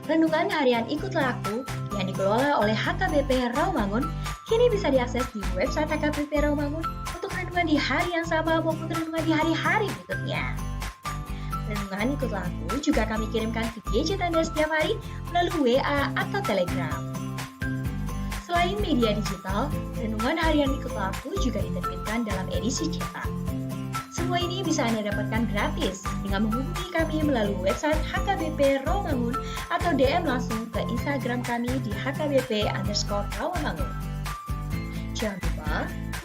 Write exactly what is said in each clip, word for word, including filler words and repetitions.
Renungan harian Ikutlah Aku yang dikelola oleh H K B P Rawamangun kini bisa diakses di website H K B P Rawamangun untuk renungan di hari yang sama maupun renungan di hari-hari berikutnya. Renungan Ikutlah Aku juga kami kirimkan ke gadget Anda setiap hari melalui W A atau Telegram. Selain media digital, renungan harian Ikutlah Aku juga diterbitkan dalam edisi cetak. Semua ini bisa Anda dapatkan gratis dengan menghubungi kami melalui website H K B P Rawamangun atau D M langsung ke Instagram kami di H K B P underscore Rawamangun. Jangan lupa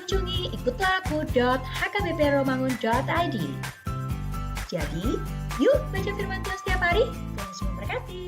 kunjungi ikutlah aku dot H K B P rawamangun dot I D. Jadi, yuk baca firman Tuhan setiap hari. Tuhan Yesus memberkati.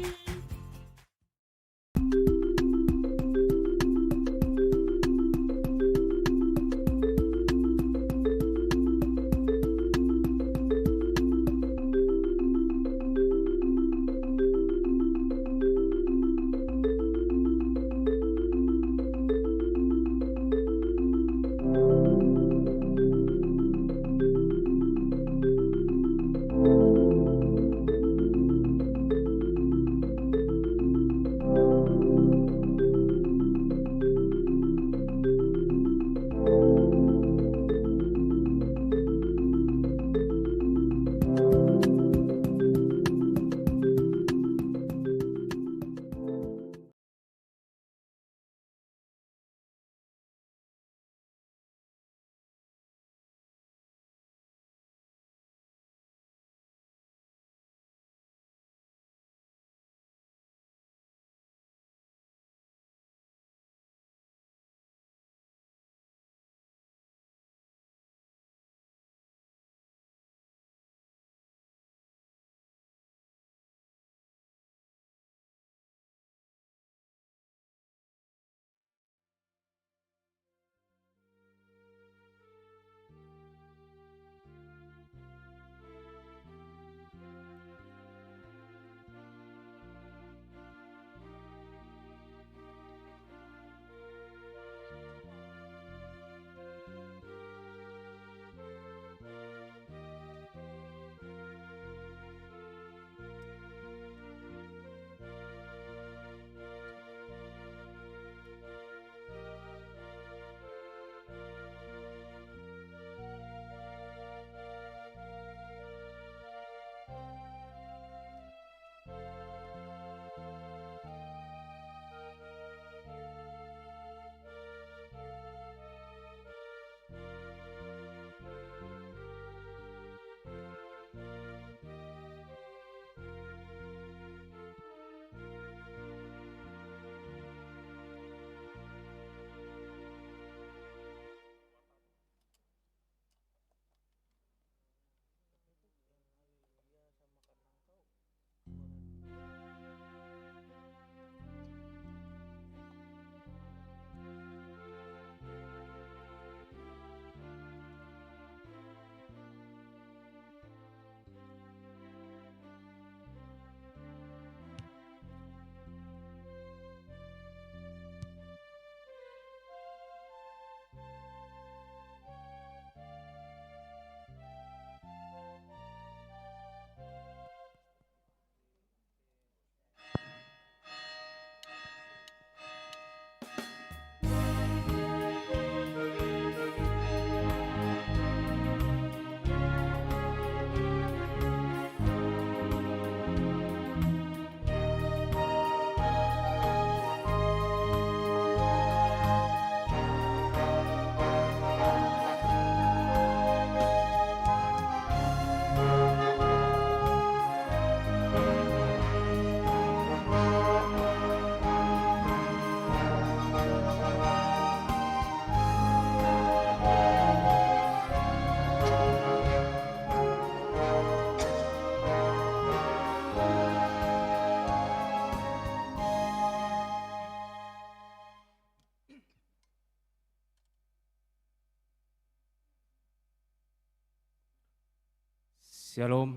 Syalom.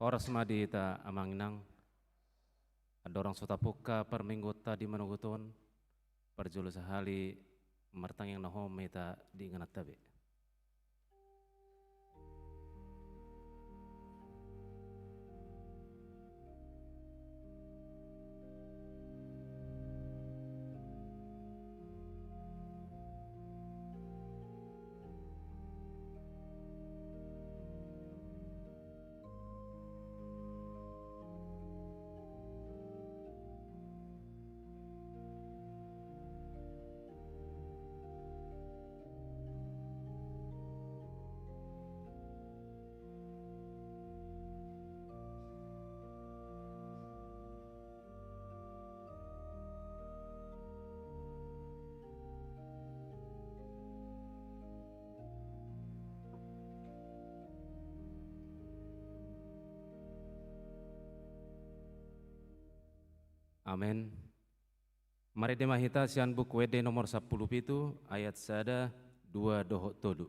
Horas ma di hita amang inang. Andorang so tapungka parmingguonta di manogot on, parjolo sahali martangiang na hohom ma hita di ingananta be. Amen. Marende ma hita sian Buku Ende nomor sampulu pitu, ayat sada, dua dohot tolu.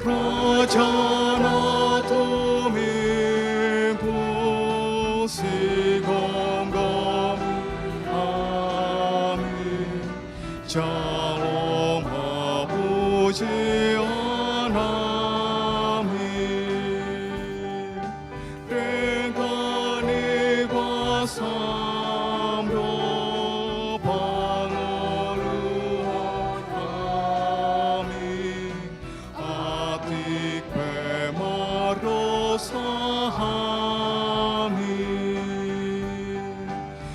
Raja na tumimpu, sigomgomi hami, jalo ma pujian nami. Denggan ni basam do pangoluan hami, atik pe mardosa hami.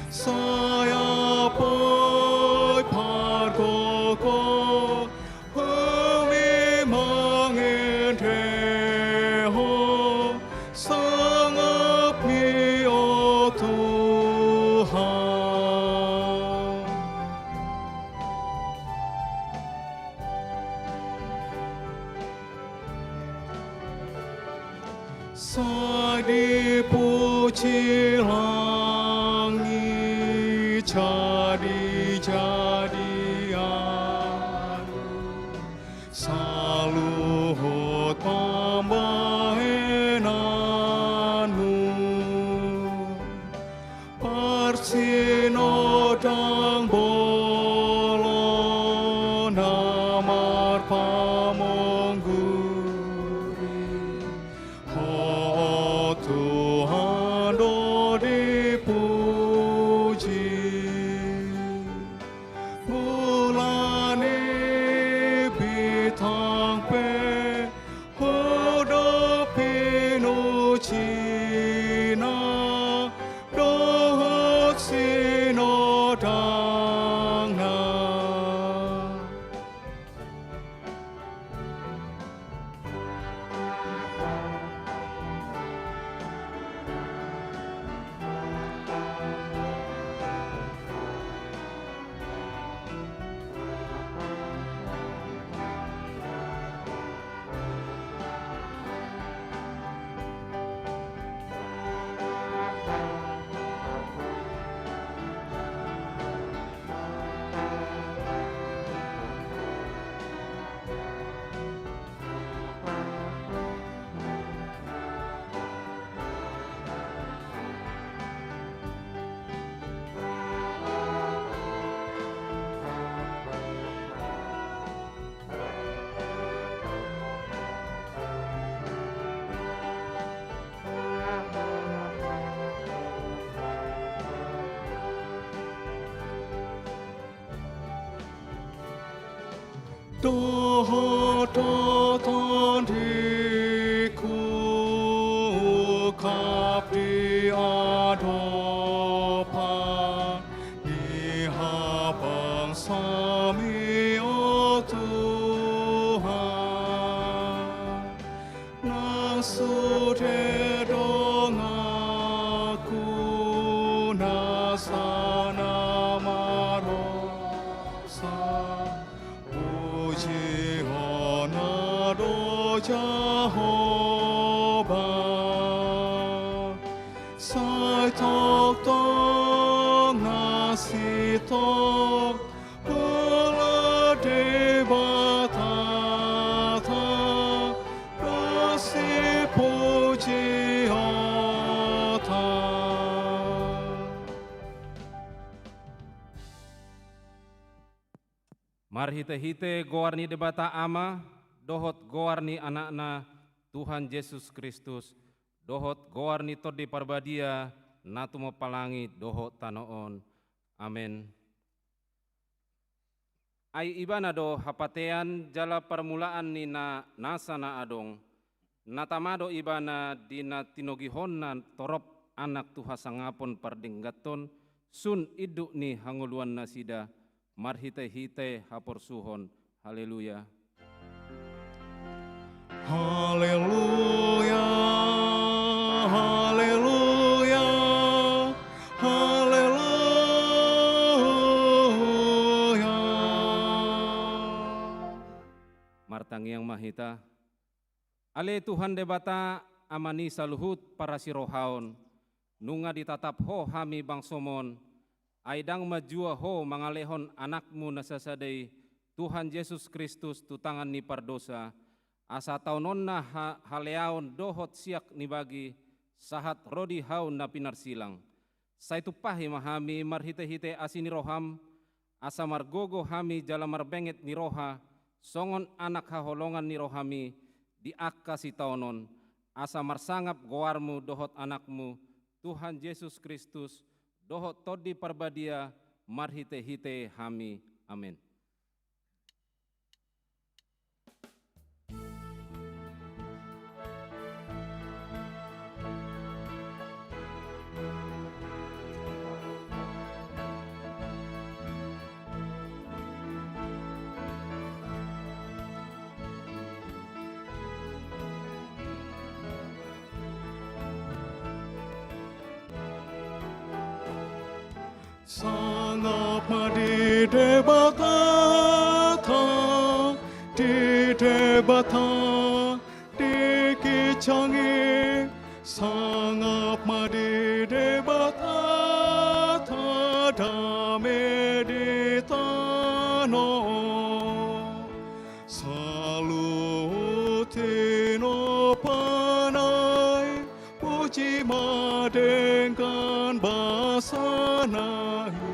Sai apoi pargogo hami mangendehon sangap ni, o Tuhan. Sai dipuji langit jadi-jadianmu, saluhut pambahenanmu. Parsinodang bolon na marpamongguri, Ho Tuhan do dipuji. Bulan ni bintang pe Ho do pinujina dohot sinodangna. Dohot do tondingku ungkap di adopan ni habangsami, o Tuhan. Nang sude donganku nasa na mardosa, pujihonna do Jahowa. Sai tongtong na sintong Tuhan Debatanta, do sipujionta. Marhitehite goar ni Debata Ama, dohot goar ni Anakna, Tuhan Jesus Kristus, dohot goar ni Tondi Parbadia, na tumompa langit dohot tano on. Amen. Ai Ibana do hapatean jala parmulaan ni na nasa na adong, na tama do Ibana di na tinogihonna torop anak tu hasangapon pardengganhon, sun induk ni hangoluan nasida, marhitehite haporsuhon. Haleluya. Haleluya, haleluya, haleluya. Martangiang ma hita. Ale Tuhan Debata, Ama ni saluhut parasirohaon, nunga ditatap Ho hami bangsoM on, ai ndang manjua Ho mangalehon Anakmu na sasada i, Tuhan Jesus Kristus, tu tangan ni pardosa, asa taononna ha-, haleaon dohot siak ni bagi, sahat ro di hau na pinarsilang. Sai tumpahi ma hami marhitehite asi ni rohaM, asa margogo hami jala marbenget ni roha, songon anak haholongan ni rohaMi di angka sitaonon, asa marsangap goarMu dohot Anakmu, Tuhan Jesus Kristus, dohot Tondi Parbadia, marhitehite hami. Amen. Sangap ma di Debata, di Debata, di ginjang i, sangap ma di Debata, dame di tano. Saluhut tinompana i, puji ma denggan basana i,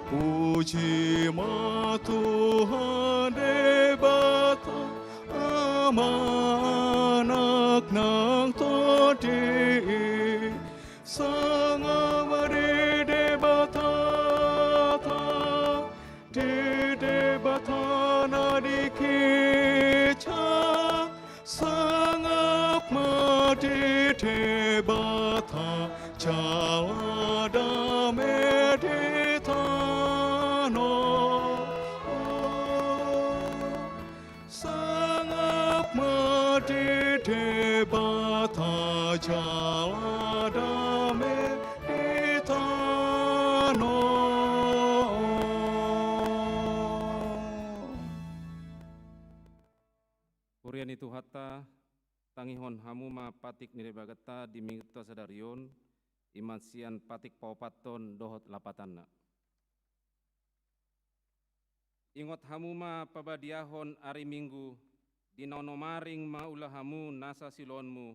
puji ma Tuhan Debata, Ama, Anak nang Tondi i. Sangap ma di Debata, di Debata na di ginjang, sangap ma di Debata, jala dame di tano. Sangap ma di Debata, jala dame di tano. Huria ni Tuhanta, tangihon hamu ma patik ni Debata di Minggunta sadari on, i ma sian patik paopathon dohot lapatanna. Ingot hamu ma pabadiahon ari Minggu, di na onom ari mangula hamu nasa siloonmu,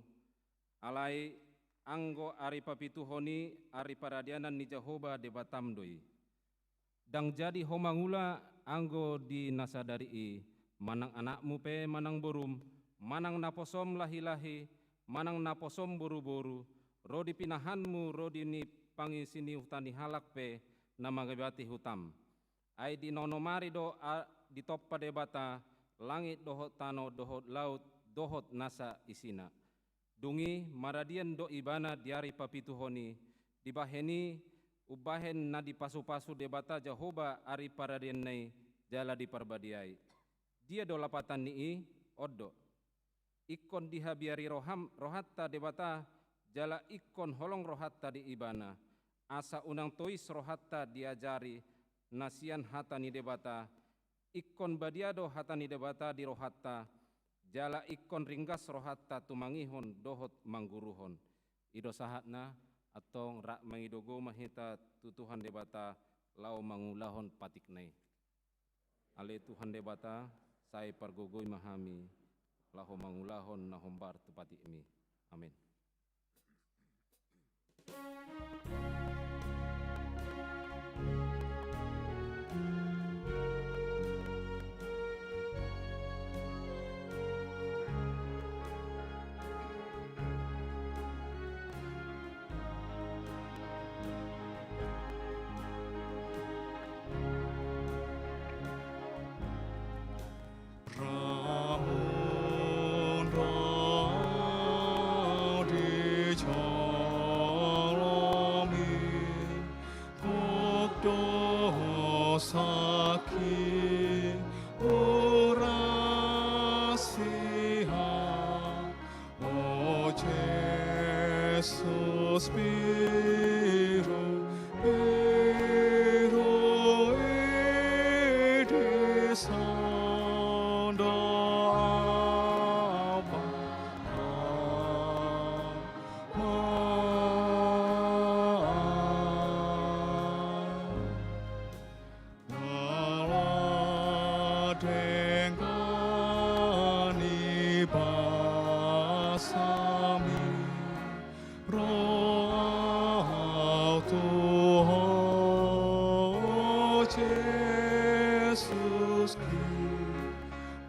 alai anggo ari papituhon i ari paradianan ni Jahowa Debatam do i. Ndang jadi ho mangula anggo di na sadari i, manang anakmu pe manang borum, manang naposom lahi-lahi, manang naposom boru-boru, ro di pinahanmu ro di ni pangisi ni huta ni halak pe na mangibati hutam. Ai di na onom ari do a-, ditompa Debata langit dohot tano dohot laut dohot nasa isina. Dung i maradian do Ibana di ari papituhon i, dibahen i umbahen na dipasu-pasu Debata Jahowa ari paradianna i jala diparbadiai. Dia do lapatan ni i? On do. Ingkon dihabiari roham-, rohanta Debata, jala ingkon holong rohanta di Ibana, asa unang tois rohanta diajari na sian hata ni Debata, ingkon badia do hata ni Debata di rohanta, jala ingkon ringgas rohanta tumangihon dohot mangguruhon. I do sahatna, antong rap mangido gogo ma hita tu Tuhan Debata laho mangulahon patikna i. Ale Tuhan Debata, sai pargogoi ma hami laho mangulahon na hombar tu patikmi. Amen. Ramun rau di jolomi, gok do sangkik urasiha. Jesus, Viro, Viro, Viri Sancta, Abba, Ama. Ala denggan ni basami, ro ahu tu Ho, Jesus Kristus.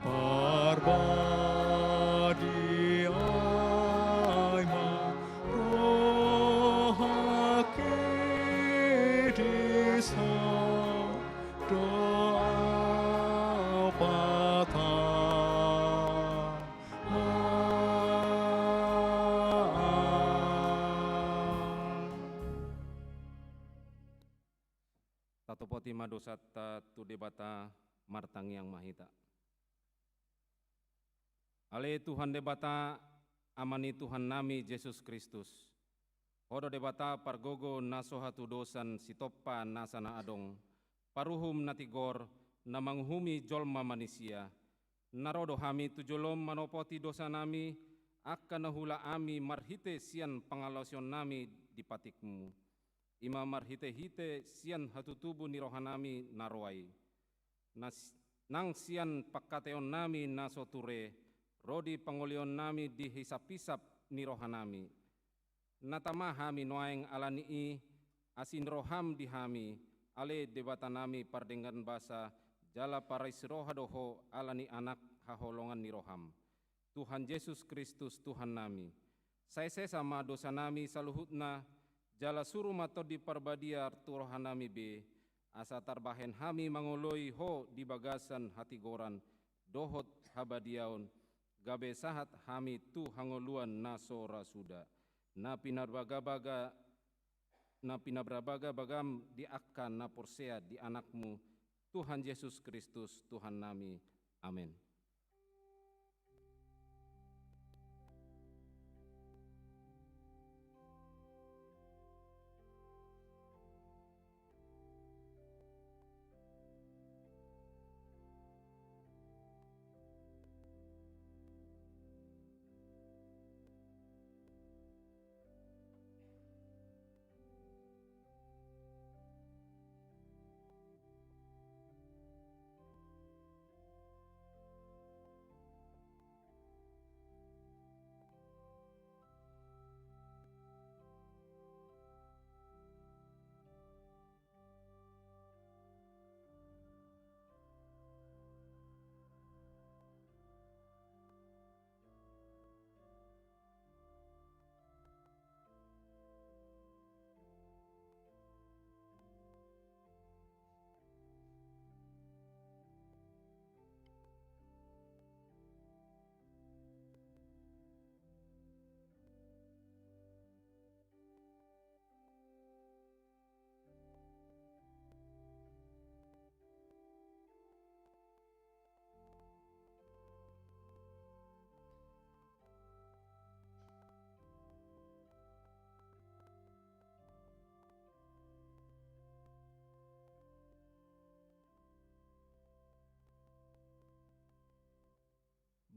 Parbadia i ma, roha ke di sa, do au pata. Tatopoti ma dosanta tu Debata, martangiang ma hita. Ale Tuhan Debata, Ama ni Tuhannami Jesus Kristus, Ho do Debata pargogo na so hatudosan sitompa nasa na adong, paruhum na tigor, na manguhumi jolma manisia. Na ro do hami tu jolom manopoti dosanami, angka na huula hami marhite sian pangalaosionnami di patikmu. I ma marhitehite sian hatutubu ni rohanami na roa i. Nas-, nang sian pangkataionnami na so ture, ro di pangolihonnami di hisaphisap ni rohanami. Na tama hami nuaeng ala ni i, asi ni roham di hami, ale Debatanami pardenggan basa, jala paris roha do Ho ala ni Anak haholongan ni roham. Tuhan Jesus Kristus Tuhannami. Sai sesa ma dosanami saluhutna, jala suru ma Tondi Parbadia tu rohanami be, asa tarbahen hami mangoloi Ho di bagasan hatigoran dohot habadiaon, gabe sahat hami tu hangoluan na so ra suda. Na pinarbaga-baga, na pinarbaga-bagam di angka na porsea di Anakmu, Tuhan Jesus Kristus, Tuhannami. Amen.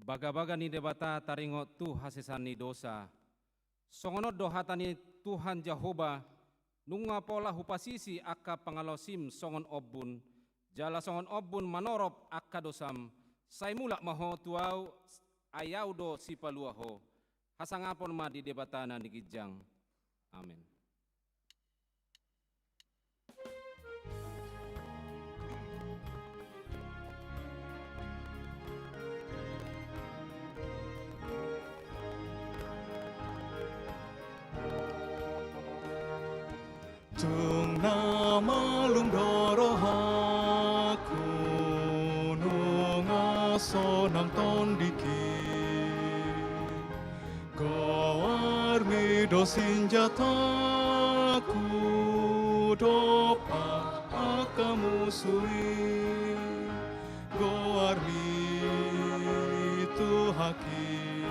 Bagabaga ni Debata taringot tu hasesaan ni dosa. Songon on do hata ni Tuhan Jahowa, nunga pola hupasisi angka pangalaosim songon ombun, jala songon ombun manorop angka dosam, sai mulak ma ho tu ahu, ai ahu do sipalua ho. Hasangapon ma di Debata na di ginjang. Amen. Tung na malum do rohangku, nunga sonang tondingki. Goarmi do sinjataku dompak angka musu i. Goarmi Tuhangki,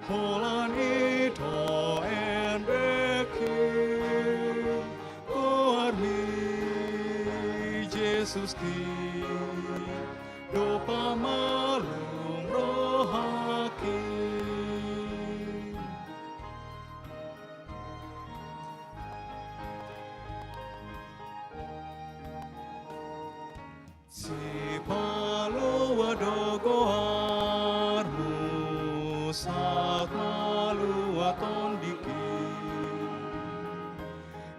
holan do pamalum rohangki. Sipalua do goarmu sahat malua tondingki.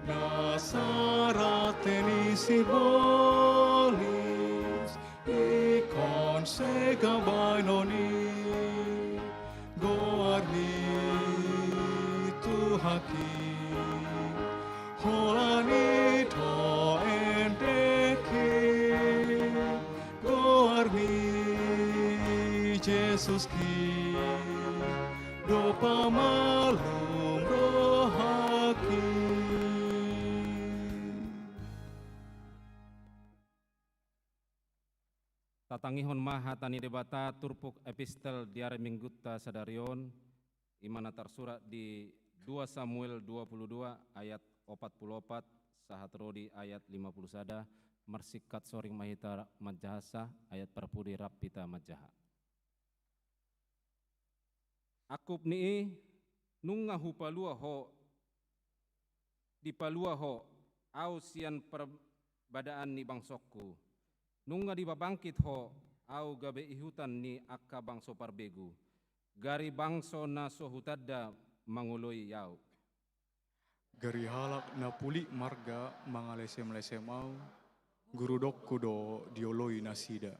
Na sarat ni sibolis ingkon sega baenon i. Goarmi Tuhangki, holan i do endengki. Goarmi Jesuski, do pamalum rohangki. Tatangihon ma hata ni Debata turpuk epistel di ari Minggunta sadari on, i ma na tarsurat di dua Samuel dua puluh dua ayat opat puluh opat sahat ro di ayat lima puluh sada. Marsingkat soring ma hita manjahasa, ayat parpudi rap hita manjaha. Angkup ni i, nunga hupalua ho, dipalua ho au sian parbadaan ni bangsongku. Nunga dipabangkit ho au gabe ihutan ni angka bangso parbegu, gari bangso na so hutanda mangoloi au. Gari halak na pulik marga mangalesemlesem au, gurudokku do dioloi nasida.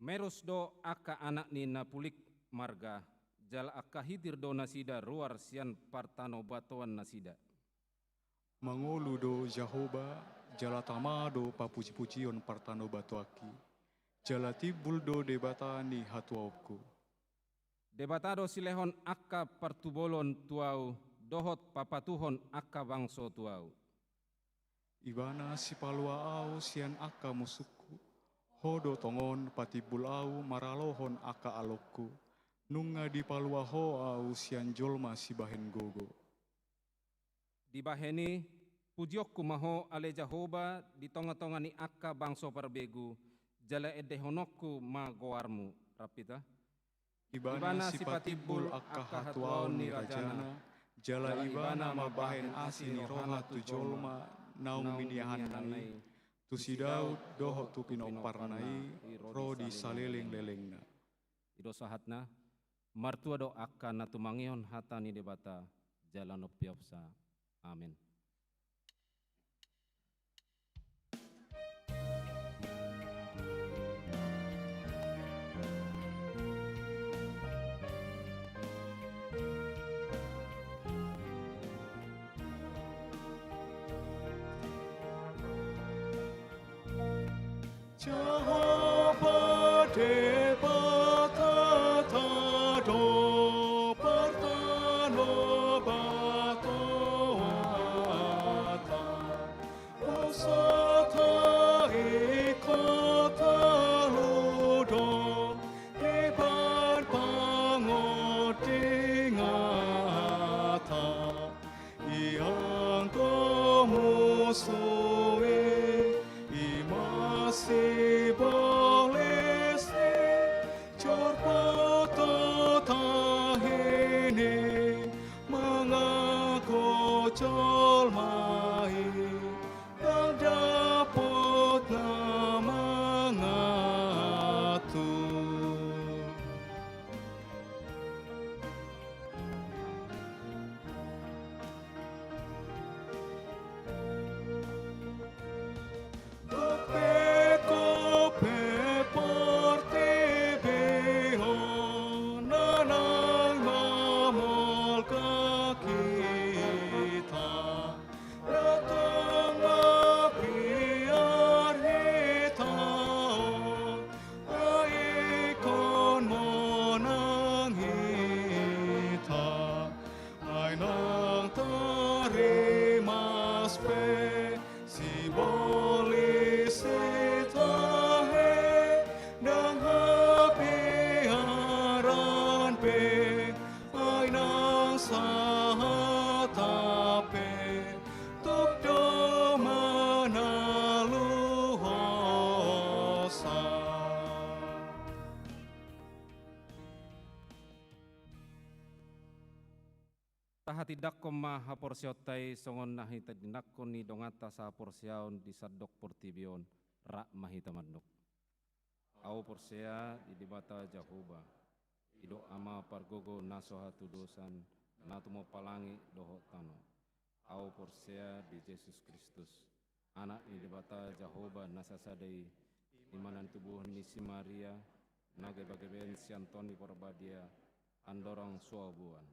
Merus do angka anak ni na pulik marga, jala angka hitir do nasida ruar sian partanobatoan nasida. Mangolu do Jahowa, jala tama do papujipujion partanobatoanki, jala timbul do Debata ni hatuaonku. Debata do silehon angka partubolon tu au, dohot papatuhon angka bangso tu au. Ibana sipalua au sian angka musungku, ho do tongon patimbul au maralohon angka alongku, nunga dipalua ho au sian jolma sibahen gogo. Dibahen i, pujionku ma ho ale Jahowa di tongatonga ni angka bangso parbegu, jala endehononku ma goarmu. Rap hita. Ibana sipatimbul angka hatuaon ni rajana, jala ibana mambahen asi ni roha tu jolma naung miniahanna i, tu si Daud dohot tu pinomparna i ro di salelenglelengna. I do sahatna. Martua do angka na tumangihon hata ni Debata jala na umpeopsa. Amen. Jahowa Debatanta do partanobatoanta, hosanta ingkon talu do dibahen pangondinganta. Ianggo musu i, i ma sibolis ni jorpot tahi ni, mangago jolma i, ndang dapot na mangatur. Dope ho Tahatindangkon ma haporseaonta i songon na hinahatindangkon ni donganta sahaporseaon di sandok portibi on, rap ma hita mandok. Ahu porsea di Debata Jahowa, idok Ama pargogo na so hatudosan, na tumompa langit dohot tano. Ahu porsea di Jesus Kristus, Anak ni Debata Jahowa na sasada i, i ma na nitubuhon ni si Maria, na gebagebaan sian Tondi Parbadia, andorang so habuan.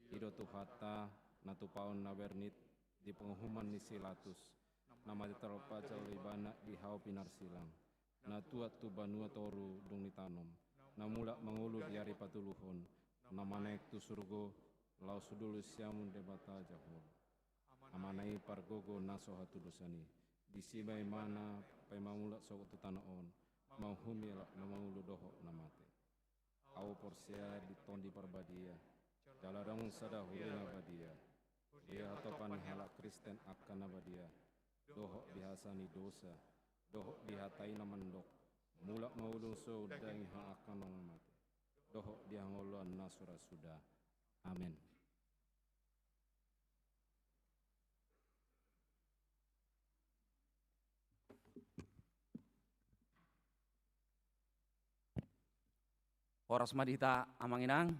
I do Tuhanta, na tupaon na bernit di panguhuman ni si Pilatus, na mate tarpajal ibana di hau pinarsilang, na tuat tu banua toru dung ditanom, na mulak mangolu di ari patoluhon, na manaek tu surgo, laos hundul siamun Debata Jahowa. Amana i pargogo na so hatudosan i, disi ma ibana paima mulak sogot tu tano on, manguhumi halak na mangolu dohot na mate. Ahu porsea di Tondi Parbadia, jala adong sada huria na badia, di hatopan ni halak Kristen angka na badia, dohot di hasesaan ni dosa, dohot di hata i na mandok, mulak ma ulaon so undangi ho angka naung mate, dohot di hangoluan na so ra suda. Amen. Horas ma di hita amang inang.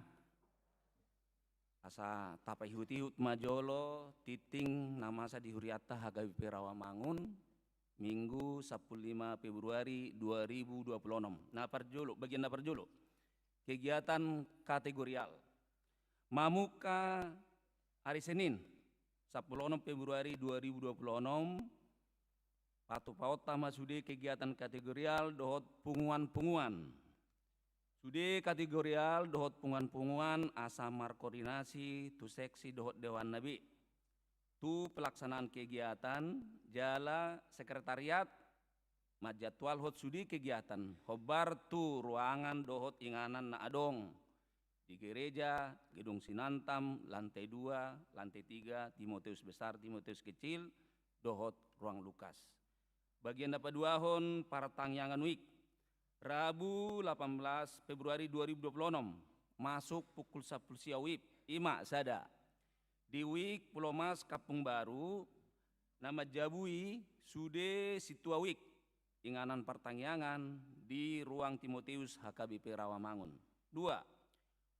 Asa tapaihut-ihut ma jolo tintin na masa di hurianta H K B P Rawamangun, Minggu sampulu lima Februari dua ribu dua pulu onom. Na parjolo, bagian na parjolo, kegiatan kategorial. Mamungka ari Senin, sampulu onom Februari dua ribu dua pulu onom, patupaonta ma sude kegiatan kategorial dohot punguan-punguan. Sude kategorial dohot punguan-punguan asa markoordinasi tu seksi dohot dewanna be tu pelaksanaan kegiatan, jala sekretariat manjadwalhon sude kegiatan hombar tu ruangan dohot inganan na adong di gereja, Gedung Sinantam, lantai dua, lantai tiga, Timoteus Besar, Timoteus Kecil, dohot Ruang Lukas. Bagian na paduahon, partangiangan wijk. Rabu lapan belas Februari dua ribu dua pulu onom, masuk pukul sampulu sia wib, i ma sada. Di wijk Pulau Mas Kampung Baru, na manjabui sude sintua wijk, inganan partangiangan di ruang Timoteus H K B P Rawamangun. Dua,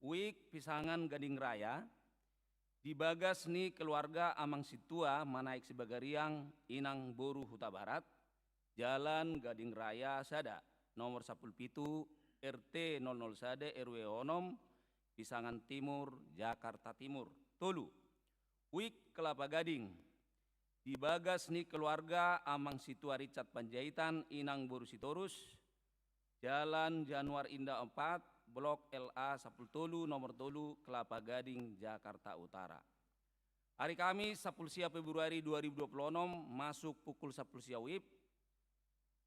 wijk pisangan Gading Raya, di bagas ni keluarga amang sintua Manaek Sibagariang, inang boru Hutabarat, Jalan Gading Raya sada, nomor sampulu pitu, R T nol nol sada, R W onom, Pisangan Timur, Jakarta Timur. Tolu, wijk Kelapa Gading, di bagas ni keluarga amang sintua Richard Panjaitan, inang boru Sitorus, Jalan Januar Indah empat, Blok L A sampulu tolu, nomor tolu, Kelapa Gading, Jakarta Utara. Ari Kamis, sampulu sia Februari dua ribu dua pulu onom, masuk pukul sampulu sia wib,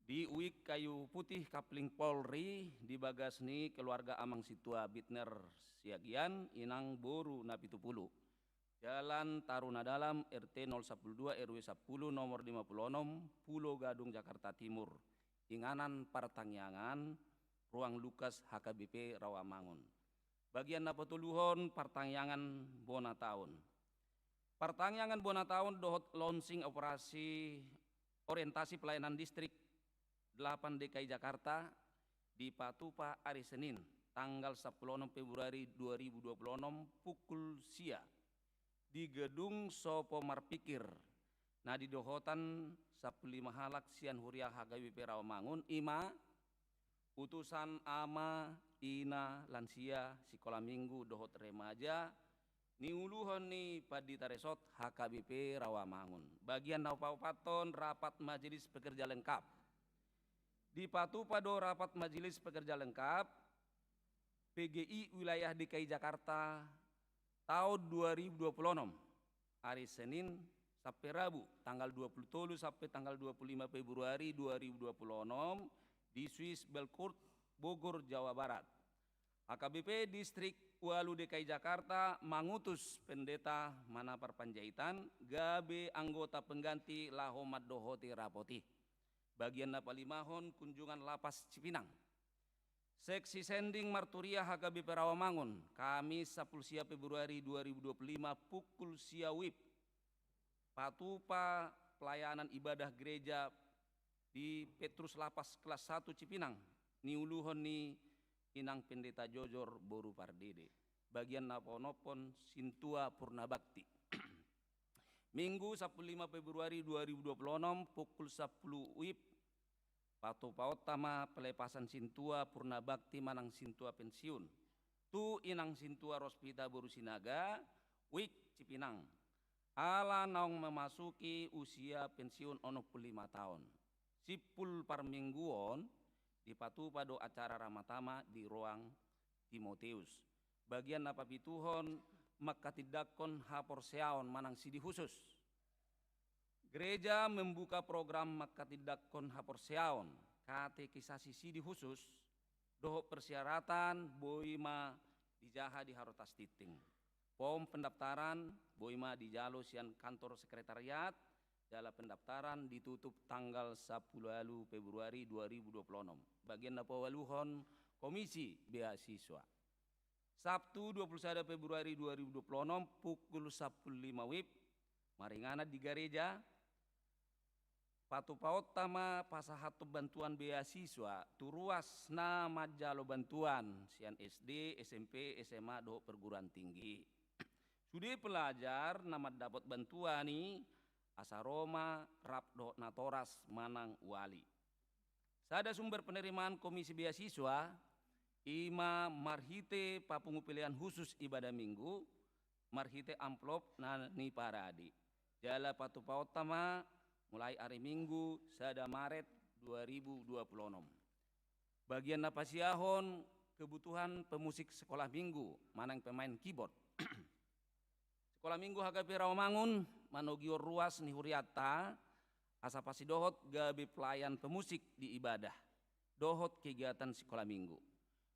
di wijk Kayu Putih Kapling Polri, di bagas ni keluarga amang sintua Bitner Siagian, inang boru Napitupulu. Jalan Taruna Dalam, R T nol sampulu dua, R W sampulu, nomor lima pulu onom, Pulo Gadung, Jakarta Timur. Inganan partangiangan, Ruang Lukas H K B P Rawamangun. Bagian na patoluhon, partangiangan bona taon. Partangiangan bona taon dohot launching operasi orientasi pelayanan distrik delapan D K I Jakarta dipatupa ari Senin, tanggal sampulu onom Februari dua ribu dua pulu onom, pukul sia, di Gedung Sopo Marpikir, na di dohotan sampulu lima halak sian huria H K B P Rawamangun, i ma utusan ama, ina, lansia, sikola minggu dohot remaja, niuluhon ni Pandita Resort H K B P Rawamangun. Bagian na paopathon, rapat majelis pekerja lengkap. Dipatupa do rapat majelis pekerja lengkap P G I wilayah D K I Jakarta taon dua ribu dua pulu onom, ari Senin sampe Rabu, tanggal dua pulu tolu sampe tanggal dua pulu lima Februari dua ribu dua pulu onom, di Swiss Belcourt, Bogor, Jawa Barat. H K B P Distrik ualu D K I Jakarta mangutus Pendeta Manapar Panjaitan gabe anggota pengganti laho mandohoti rapot i. Bagian na palimahon, kunjungan Lapas Cipinang. Seksi sending marturia H K B P Rawamangun, Kamis sampulu sia Februari dua ribu dua puluh lima pukul sia wib. Patupa pelayanan ibadah gereja di Petrus Lapas kelas satu Cipinang, niuluhon ni Inang Pendeta Jojor boru Pardede. Bagian na paonomhon sintua purna bakti. Minggu sampulu lima Februari dua ribu dua puluh onom pukul sampulu wib, patupaonta ma pelepasan sintua purna bakti manang sintua pensiun tu Inang Sintua Rospita boru Sinaga, Wik Cipinang. Ala naung memasuki usia pensiun onom puluh lima taon. Simpul parmingguon dipatupa do acara ramatama di roang Timoteus. Bagian na papituhon mangkatindangkon haporseaon manang sidi husus. Gereja membuka program mangkatindangkon haporseaon, katekisasi sidi husus, dohot persyaratan boi ma dijaha di Harotas Tinting. Form pendaftaran boi ma dijalo sian kantor sekretariat, jala pendaftaran ditutup tanggal sampulu ualu Februari dua ribu dua puluh onom. Bagian na paualuhon Komisi Beasiswa. Sabtu dua puluh sada Februari dua ribu dua puluh onom pukul sampulu lima wib, maringanan di gareja, patupaonta ma pasahathon bantuan beasiswa tu ruas na manjalo bantuan sian S D, S M P, S M A dohot perguruan tinggi. Sude pelajar na mandapot bantuan i asa ro ma rap dohot natoras manang wali. Sada sumber penerimaan Komisi Beasiswa, i ma marhite papungu pelean husus ibadah Minggu, marhite amplop na niparade. Jala patupaonta ma mulai ari Minggu sada Maret dua ribu dua puluh onom. Bagian na pasiahon kebutuhan pemusik sekolah Minggu, manang pemain keyboard. Sekolah Minggu H K P Rawamangun manogihon ruas ni hurianta asa pasidohot gabe pelayan pemusik di ibadah dohot kegiatan sekolah Minggu.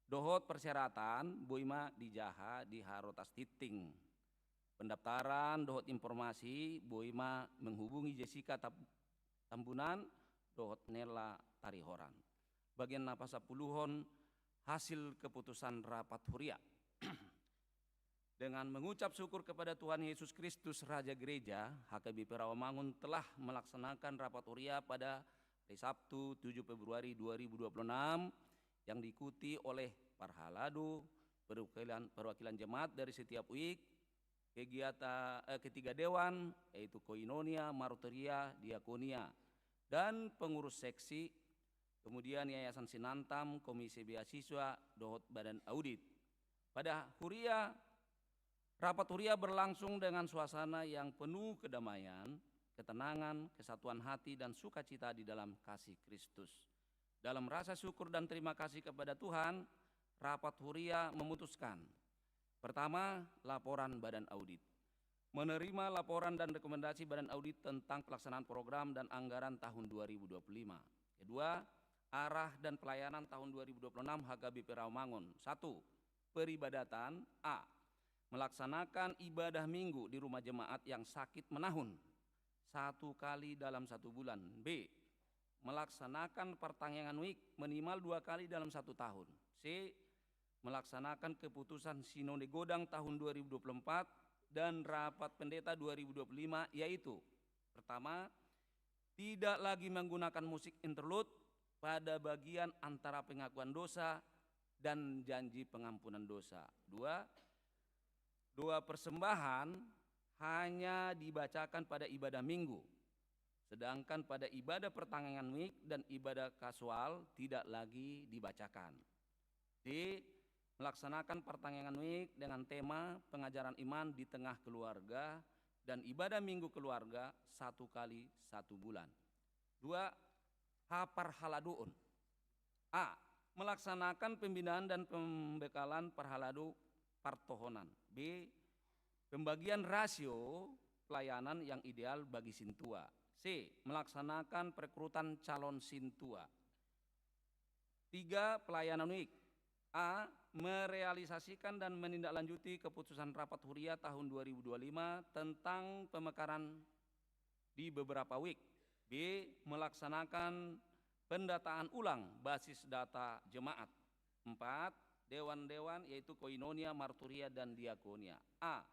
Dohot persyaratan boi ma dijaha di Harotas Tinting. Pendaftaran dohot informasi boi ma menghubungi Jessica Tab-, Tambunan dohot Nella Tarihoran. Bagian na pasampuluhon hasil keputusan rapat huria. Dengan mengucap syukur kepada Tuhan Yesus Kristus, Raja Gereja, H K B P Rawamangun telah melaksanakan rapat huria pada hari Sabtu tujuh Februari dua ribu dua puluh enam yang diikuti oleh parhalado, perwakilan, perwakilan jemaat dari setiap wik, kegiatan, eh, ketiga dewan, yaitu koinonia, marturia, diakonia, dan pengurus seksi, kemudian Yayasan Sinantam, Komisi Beasiswa, dohot Badan Audit. Pada huria, rapat huria berlangsung dengan suasana yang penuh kedamaian, ketenangan, kesatuan hati, dan sukacita di dalam kasih Kristus. Dalam rasa syukur dan terima kasih kepada Tuhan, rapat huria memutuskan: pertama, laporan Badan Audit. Menerima laporan dan rekomendasi Badan Audit tentang pelaksanaan program dan anggaran tahun dua ribu dua puluh lima. Kedua, arah dan pelayanan tahun dua ribu dua puluh enam H K B P Rawamangun. Satu, peribadatan. A, melaksanakan ibadah Minggu di rumah jemaat yang sakit menahun satu kali dalam satu bulan. B, melaksanakan partangiangan wik minimal dua kali dalam satu tahun. C, melaksanakan keputusan Sinode Godang tahun dua ribu dua puluh empat dan Rapat Pendeta dua ribu dua puluh lima, yaitu: pertama, tidak lagi menggunakan musik interlude pada bagian antara pengakuan dosa dan janji pengampunan dosa. Dua, doa persembahan hanya dibacakan pada ibadah Minggu, sedangkan pada ibadah pertangiangan wik dan ibadah kasual tidak lagi dibacakan. D, melaksanakan partangiangan wik dengan tema pengajaran iman di tengah keluarga dan ibadah Minggu keluarga satu kali satu bulan. Dua, haparhaladoon. A, melaksanakan pembinaan dan pembekalan parhalado partohonan. B, pembagian rasio pelayanan yang ideal bagi sintua. C, melaksanakan perekrutan calon sintua. Tiga, pelayanan wik. A, merealisasikan dan menindaklanjuti keputusan rapat huria tahun dua ribu dua puluh lima tentang pemekaran di beberapa wik. B, melaksanakan pendataan ulang basis data jemaat. Empat, dewan-dewan, yaitu koinonia, marturia, dan diakonia. A.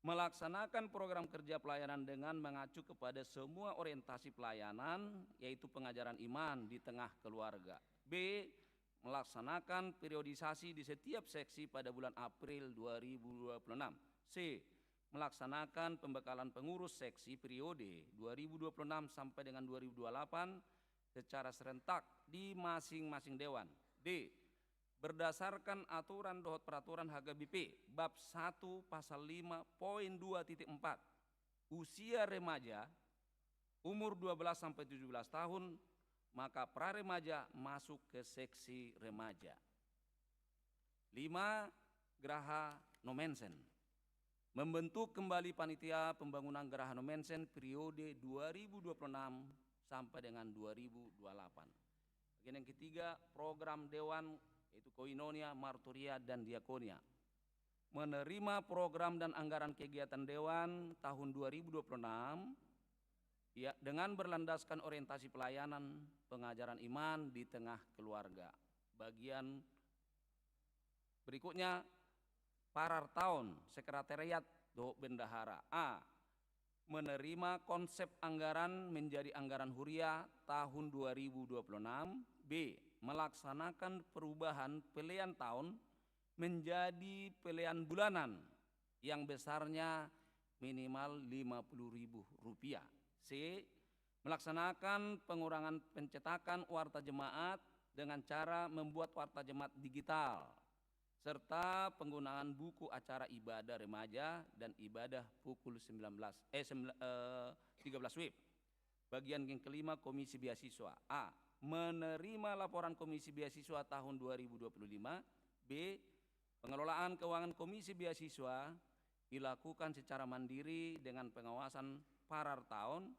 Melaksanakan program kerja pelayanan dengan mengacu kepada semua orientasi pelayanan, yaitu pengajaran iman di tengah keluarga. B. Melaksanakan periodisasi di setiap seksi pada bulan April dua ribu dua puluh enam. C. Melaksanakan pembekalan pengurus seksi periode dua ribu dua puluh enam sampai dengan dua ribu dua puluh delapan secara serentak di masing-masing dewan. D. Berdasarkan aturan dohot peraturan H K B P bab satu pasal lima poin dua titik empat, usia remaja, umur dua belas sampai tujuh belas tahun, maka pra remaja masuk ke seksi remaja. Lima, Geraha Nommensen. Membentuk kembali panitia pembangunan Geraha Nommensen periode dua ribu dua puluh enam sampai dengan dua ribu dua puluh delapan. Bagian yang ketiga, program dewan, yaitu koinonia, marturia, dan diakonia. Menerima program dan anggaran kegiatan dewan tahun dua ribu dua puluh enam, ya, dengan berlandaskan orientasi pelayanan pengajaran iman di tengah keluarga. Bagian berikutnya, parartaon, sekretariat dohot bendahara. A. Menerima konsep anggaran menjadi anggaran huria tahun dua ribu dua puluh enam. B. Melaksanakan perubahan pelean taon menjadi pelean bulanan yang besarnya minimal lima puluh ribu rupiah. C. Melaksanakan pengurangan pencetakan warta jemaat dengan cara membuat warta jemaat digital, serta penggunaan buku acara ibadah remaja dan ibadah pukul sembilan belas, eh, sembilan, eh, tiga belas W I B. Bagian yang kelima, Komisi Beasiswa. A. Menerima laporan Komisi Beasiswa tahun dua ribu dua puluh lima. B. Pengelolaan keuangan Komisi Beasiswa dilakukan secara mandiri dengan pengawasan parartaon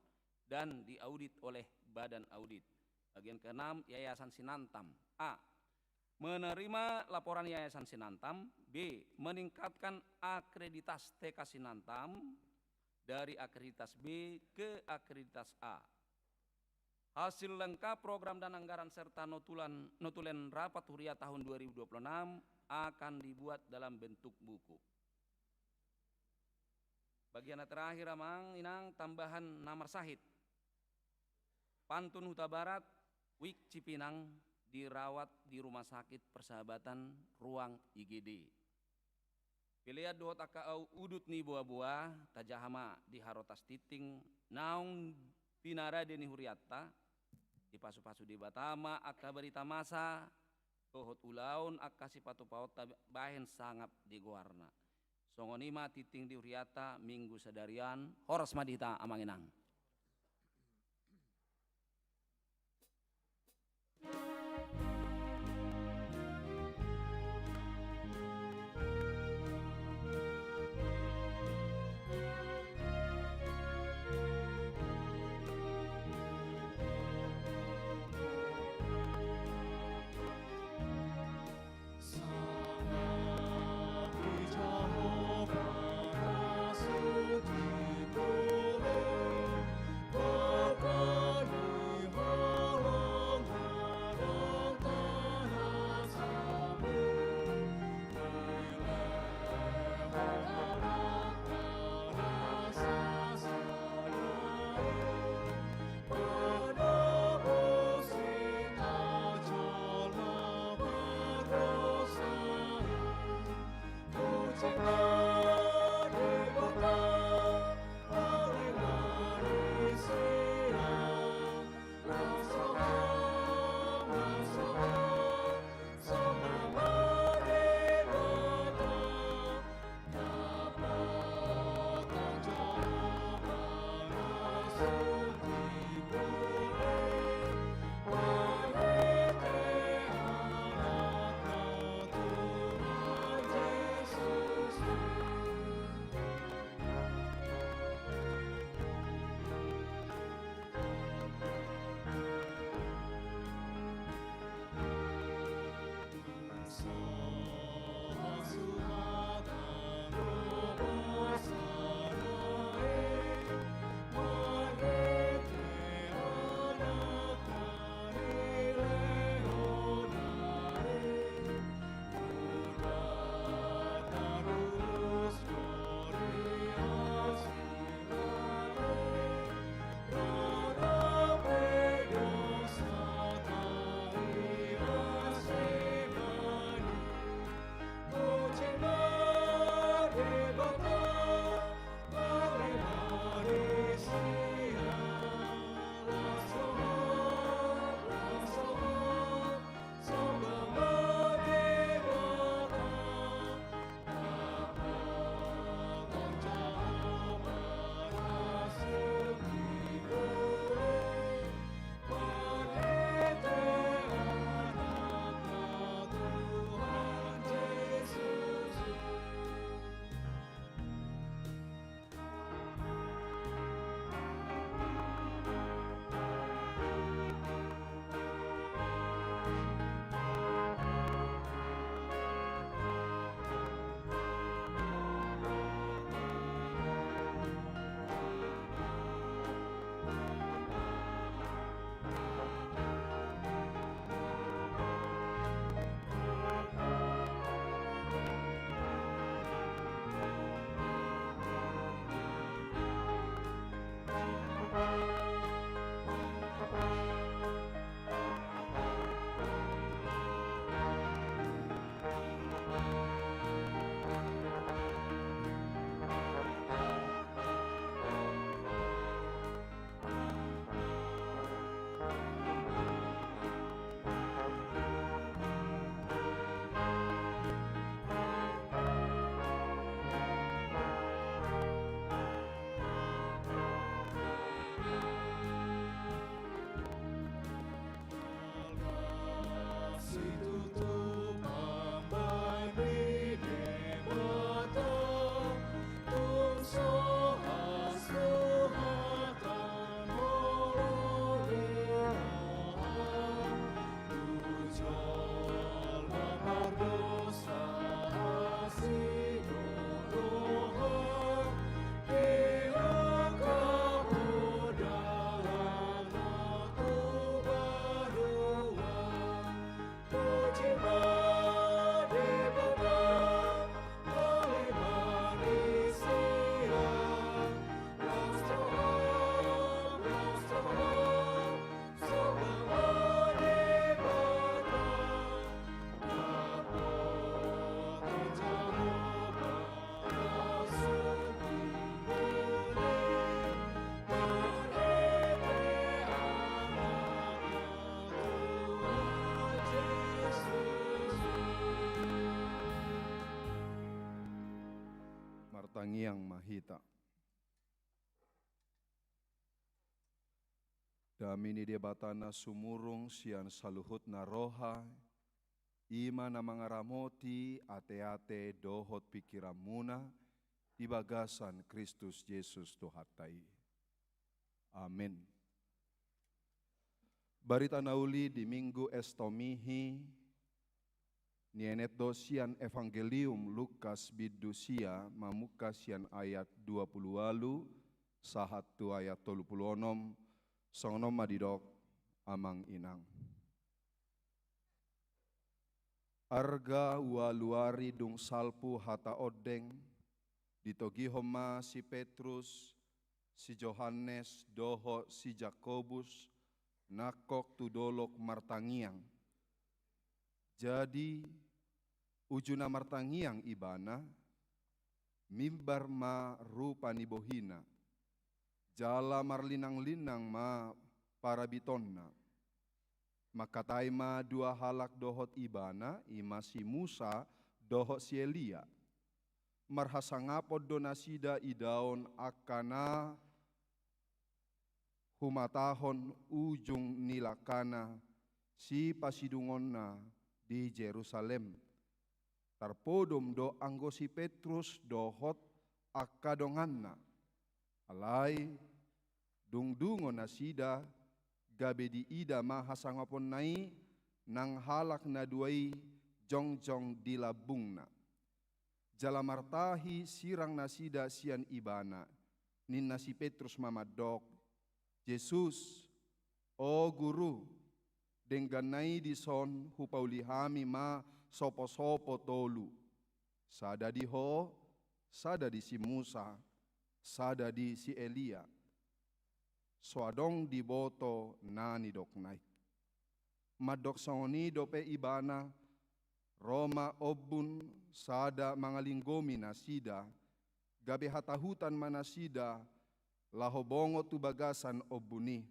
dan diaudit oleh Badan Audit. Bagian keenam, Yayasan Sinantam. A. Menerima laporan Yayasan Sinantam. B. Meningkatkan akreditas T K Sinantam dari akreditas B ke akreditas A. Hasil lengkap program dan anggaran serta notulan, notulen rapat huria tahun dua ribu dua puluh enam akan dibuat dalam bentuk buku. Bagian na terakhir, Amang Inang, tambahan na marsahit. Pantun Hutabarat, Wik Cipinang dirawat di Rumah Sakit Persahabatan, ruang I G D. Pelean dohot angka udut ni boaboa tajaha ma di harotas tingting naung pinarade ni hurianta. Dipasupasu Debata ma angka barita masa dohot ulaon angka sipatupaonta bahen sangap di goarna. Songon i ma tingting di hurianta Minggu sadari on. Horas ma di hita, Amang Inang. Martangiang ma hita. Dame ni Debata na sumurung sian saluhutna roha, i ma na mangaramoti ateate dohot pingkiranmuna di bagasan Kristus Jesus Tuhanta i. Amen. Barita na uli di Minggu Estomihi, nienet do sian Evangelium Lukas bindu sia, mamungka sian ayat dua pulu ualu sahat tu ayat tolu pulu onom, songon on ma didok, Amang Inang. Arga ualu ari dung salpu hata ondeng, ditogihon ma si Petrus, si Johannes, dohot si Jakobus, nangkok tu dolok martangiang. Jadi, uju na martangiang ibana, mimbar ma rupa ni bohina, jala marlinang-linang ma parabitonna. Mangkatai ma dua halak dohot ibana, i ma si Musa dohot si Elia. Marhasangapon do nasida idaon angka na humatahon ujung ni langkana sipasidungonna di Jerusalem. Tarpodom do anggo si Petrus dohot angka donganna. Alai, dung dungo nasida, gabe diida ma hasangaponna i nang halak na dua i jongjong di lambungna. Jala martahi sirang nasida sian ibana, ninna si Petrus ma mandok, Jesus, o Guru, dengganna i dison hupauli hami ma sopo-sopo tolu, sada di Ho, sada di si Musa, sada di si Elia. So adong diboto na nidokna i. Mandok songon i dope ibana, ro ma ombun sada mangalinggomi nasida, gabe hatahutan ma nasida, laho bongot tu bagasan ombun i.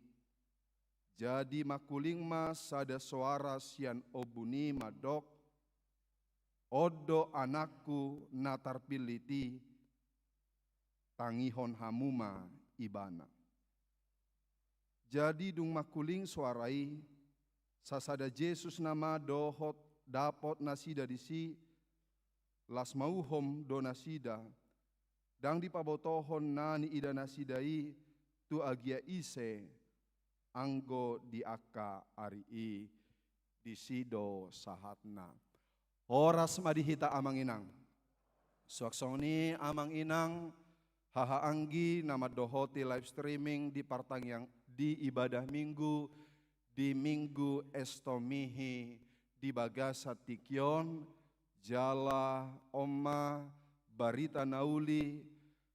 Jadi mangkuling ma sada soara sian ombun i mandok, on do anakku na tarpillit i, tangihon hamu ma ibana. Jadi dung mangkuling soara i, sasada Jesus nama dohot dapot nasida disi, las mauhom do nasida, ndang dipabotohon na niida nasida i tu agia ise anggo di angka ari i. Disi do sahatna. Horas ma di hita Amang Inang. Suang songon i Amang Inang, haha anggi na mandohoti live streaming di partangiang di ibadah Minggu, di Minggu Estomihi di bagasan tingki on, jala on ma barita na uli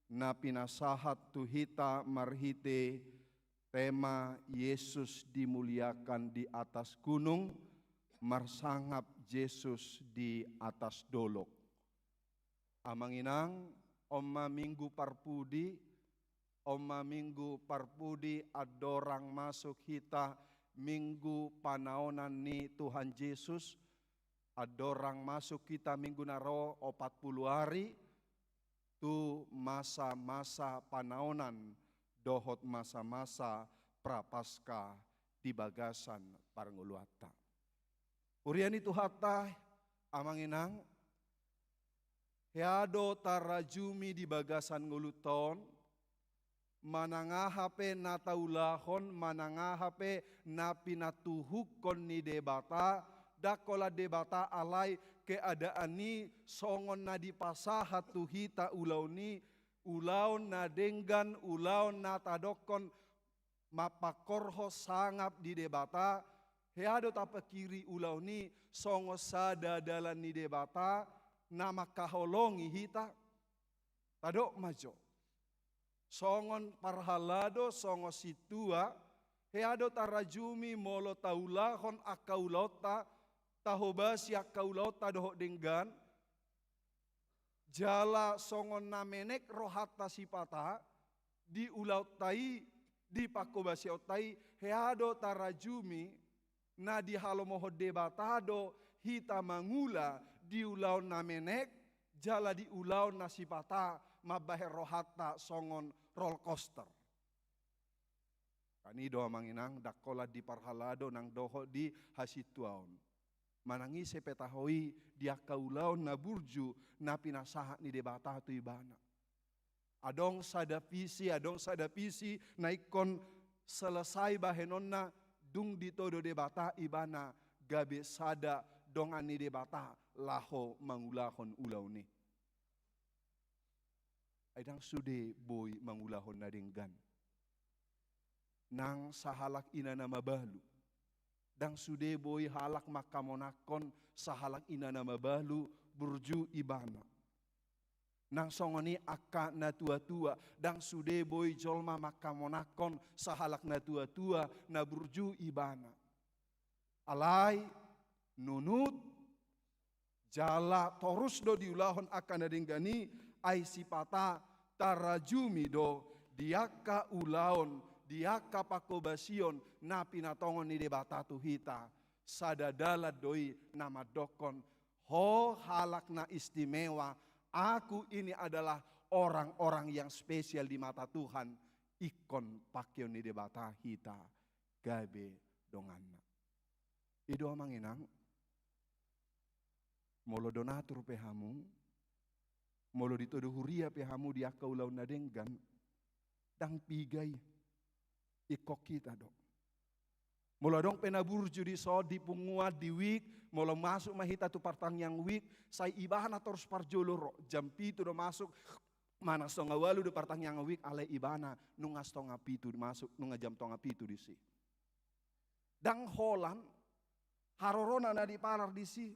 na pinasahat tu hita marhite Tema Yesus dimuliakan di atas gunung, marsangap Jesus di atas dolok. Amang inang, on ma Minggu Parpudi, on ma Minggu Parpudi andorang masuk hita Minggu panaonan ni Tuhan Jesus, andorang masuk hita minggu na ro opat pulu ari, tu masa-masa panaonan dohot masa-masa Prapaskah di bagasan parngoluanta. Huria ni Tuhanta, amang inang, hea do tarajumi di bagasan ngolunta on, manang aha pe na taulahon, manang aha pe na pinatuhukkon ni Debata, ndang holan Debata alai keadaan i songon na dipasahat tu hita ulaon i, ulaon na denggan, ulaon na tadokkon mampangkorhon sangap di Debata, hea do tapikiri ulaon i songon sada dalan ni Debata na mangkaholongi hita. Tadok ma jo. Songon parhalado, songon sintua, hea do tarajumi molo taulahon angka ulaonta, tahobasi angka ulaonta dohot denggan, jala songon na menek rohanta sipata, di ulaonta i, di panghobasionta i, hea do tarajumi, na dihalomohon Debata do hita mangula di ulaon na menek, jala di ulaon na sipata mambahen rohanta songon roller coaster. Kan i do amang inang, ndang holan di parhalado nang dohot di hasintuaon. Manang ise pe taho i di angka ulaon na burju na pinasahat ni Debata tu ibana. Adong sada visi, adong sada visi na ingkon selesai bahenonna, dung ditodo Debata ibana gabe sada dongan ni Debata laho mangulahon ulaon i. Ai ndang sude boi mangulahon na denggan. Nang sahalak ina na mabalu. Ndang sude boi halak mangkamonangkon sahalak ina na mabalu burju ibana. Nang songon i angka na tua-tua, ndang sude boi jolma mangkamonangkon sahalak na tua-tua na burju ibana. Alai nunut jala torus do diulahon angka na denggan i, ai sipata tarajumi do di angka ulaon, di angka panghobasion na pinatongon ni Debata tu hita. Sada dalan do i na mandokkon, ho halak na istimewa, aku ini adalah orang-orang yang spesial di mata Tuhan, ingkon pangkeon ni Debata hita gabe donganna. I do amang inang, molo donatur pe hamu, molo ditodo huria pe hamu di angka ulaon na denggan, ndang piga i, ingkon hita do. Molo adong pe na burju dison di punguan, di wijk, molo masuk ma hita tu partangiangan wijk, sai ibana torus parjolo ro, jam pitu do masuk, manang stonga ualu do partangiangan wijk, alai ibana nunga stonga pitu masuk, nunga jam tonga pitu disi. Ndang holan harorona na dipalar disi.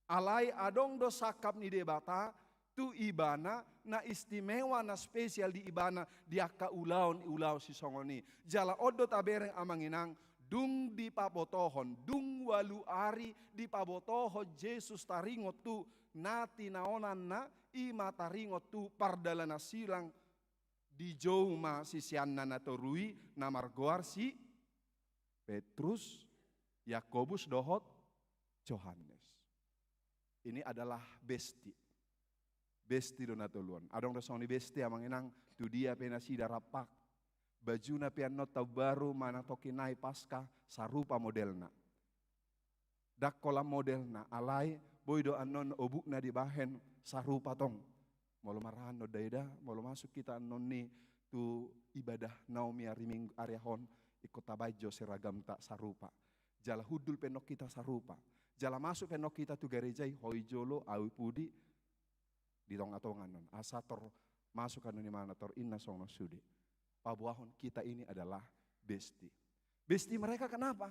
Alai adong do sangkap ni Debata tu ibana, na istimewa, na spesial di ibana di angka ulaon, ulaon sisongon i. Jala on do tabereng amang inang, dung dipabotohon, dung ualu ari dipabotohon Jesus taringot tu na tinaonanna, i ma taringot tu pardalanan silang, dijou ma siseanna na toru i na margoar si Petrus, Jakobus dohot Johannes. Ini adalah besti. Besti do na tolu on. Adong do songon i besti amang inang, tu dia pe nasida rampak. Bajuna pe annon taon baru manang tongkin nai Paskah sarupa modelna. Ndang holan modelna, alai boi do annon obukna dibahen sarupa tong. Molo marhaha annon da eda, molo masuk hita annon ni tu ibadah Naomi ari Minggu, ari Ahad on, ingkon tabahen jo seragamta sarupa. Jala hundul pe annon hita sarupa. Jala masuk pe annon hita tu gareja i, ho i jolo, au i pudi, di tonga-tonga annon. Asa tor masuk annon imana tor inna songon sude. Paboahon kita ini adalah besti. Besti mereka kenapa?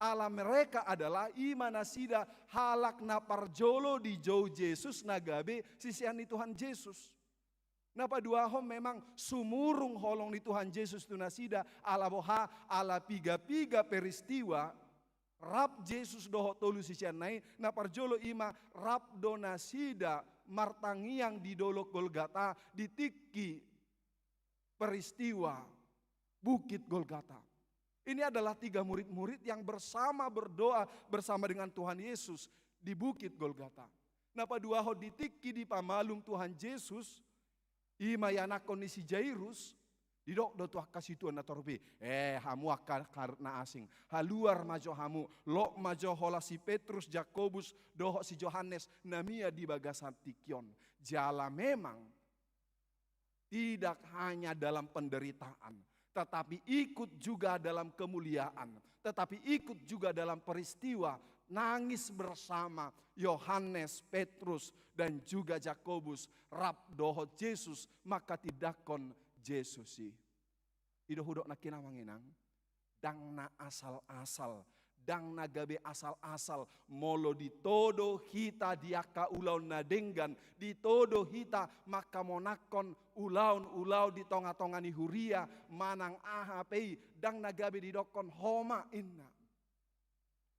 Ala mereka adalah i ma nasida halak na parjolo dijou Jesus na gabe sisean ni Tuhan Jesus. Na paduahon memang sumurung holong ni Tuhan Jesus tu nasida, ala boha, ala piga-piga peristiwa, rap Jesus dohot tolu siseanna i, na parjolo i ma rap do nasida martangiang di dolok Golgata, di tingki peristiwa Bukit Golgata. Ini adalah tiga murid-murid yang bersama berdoa bersama dengan Tuhan Yesus di Bukit Golgata. Na paduahon di tingki dipamalum Tuhan Jesus, i ma ianakhon ni si Jairus, didok do tu angka situan na torop i, "Eh, hamu angka karet na asing, haluar ma jo hamu, lot ma jo holan si Petrus, Jakobus, dohot si Johannes, na mian di bagasan tingki on." Jala memang tidak hanya dalam penderitaan, tetapi ikut juga dalam kemuliaan, tetapi ikut juga dalam peristiwa nangis bersama Yohanes, Petrus, dan juga Jakobus rap dohot Jesus, manghatindanghon Jesus i. I do hudok nangkin, amang inang, ndang na asal-asal, ndang na gabe asal-asal, molo ditodo hita di angka ulaon na denggan, ditodo hita manghamonanghon ulaon-ulaon di tonga-tonga ni huria, manang aha pe i, ndang na gabe didokhon homa, inna.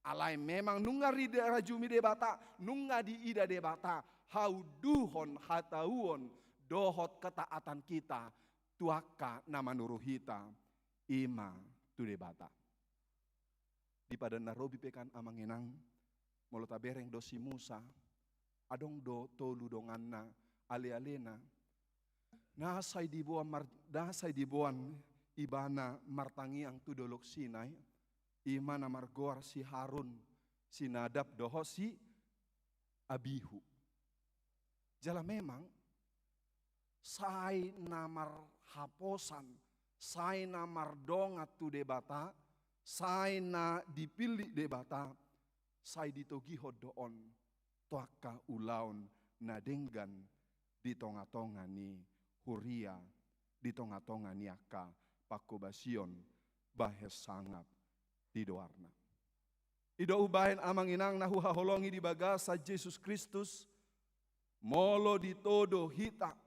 Alai memang nunga dirajumi Debata, nunga diida Debata haunduhon, hatauon dohot ketaatan hita tu angka na manuru hita, i ma tu Debata. Di Padan na Robi pe kan, amang inang, molo tabereng do si Musa, adong do tolu donganna, ale-alena, na sai diboan mar-, na sai diboan ibana martangiang tu Dolok Sinai, i ma na margoar si Harun, si Nadab dohot si Abihu. Jala memang sai na marhaposan, sai na mardongan tu Debata, sai na dipillit Debata, sai ditogihon do on tu angka ulaon na denggan di tonga-tonga ni huria, di tonga-tonga ni angka panghobasion bahen sangap di doarna. I do umbahen, amang inang na huhaholongi di bagasan Jesus Kristus, molo ditodo hita,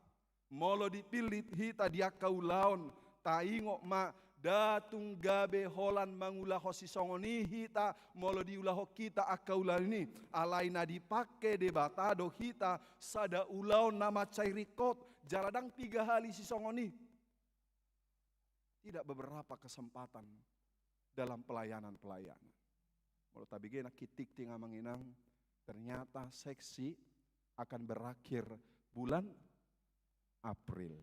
molo dipillit hita di angka ulaon, taingot ma, ndang tung gabe holan mangulahon sisongon i hita, molo diulahon hita angka ulaon i, alai na dipangke Debata do hita sada ulaon na mansai ringkot, jala ndang piga hali sisongon i. Tidak beberapa kesempatan dalam pelayanan-pelayanan. Molo tabege nangkin tingting, amang inang, ternyata seksi akan berakhir bulan April.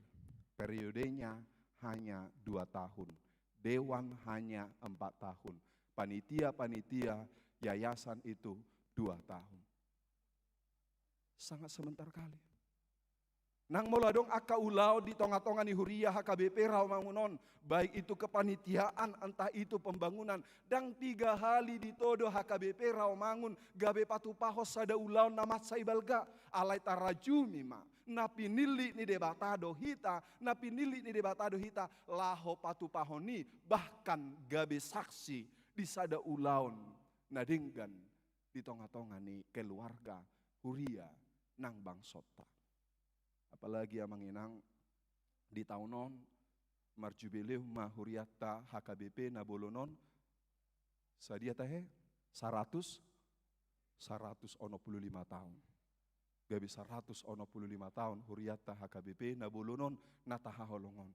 Periodenya hanya dua tahun. Dewan hanya empat tahun. Panitia-panitia yayasan itu dua tahun. Sangat sebentar kali. Nang molo adong angka ulaon di tonga-tonga ni huria H K B P Rawamangun on, baik itu kepanitiaan, entah itu pembangunan, ndang piga hali ditodo H K B P Rawamangun gabe patupahon sada ulaon na mansai balga, alai tarajumi ma, na pinillit ni Debata do hita, na pinillit ni Debata do hita, laho patupahon i, bahkan gabe saksi di sada ulaon na denggan di tonga-tonga ni keluarga, huria, nang bangsonta. Apalagi, amang inang, di taon on, marjubileum ma hurianta H K B P na bolon on, sadia tahe? Saratus, saratus onom pulu lima taon. Gabe saratus onom pulu lima taon hurianta H K B P na bolon on, na tahaholongon.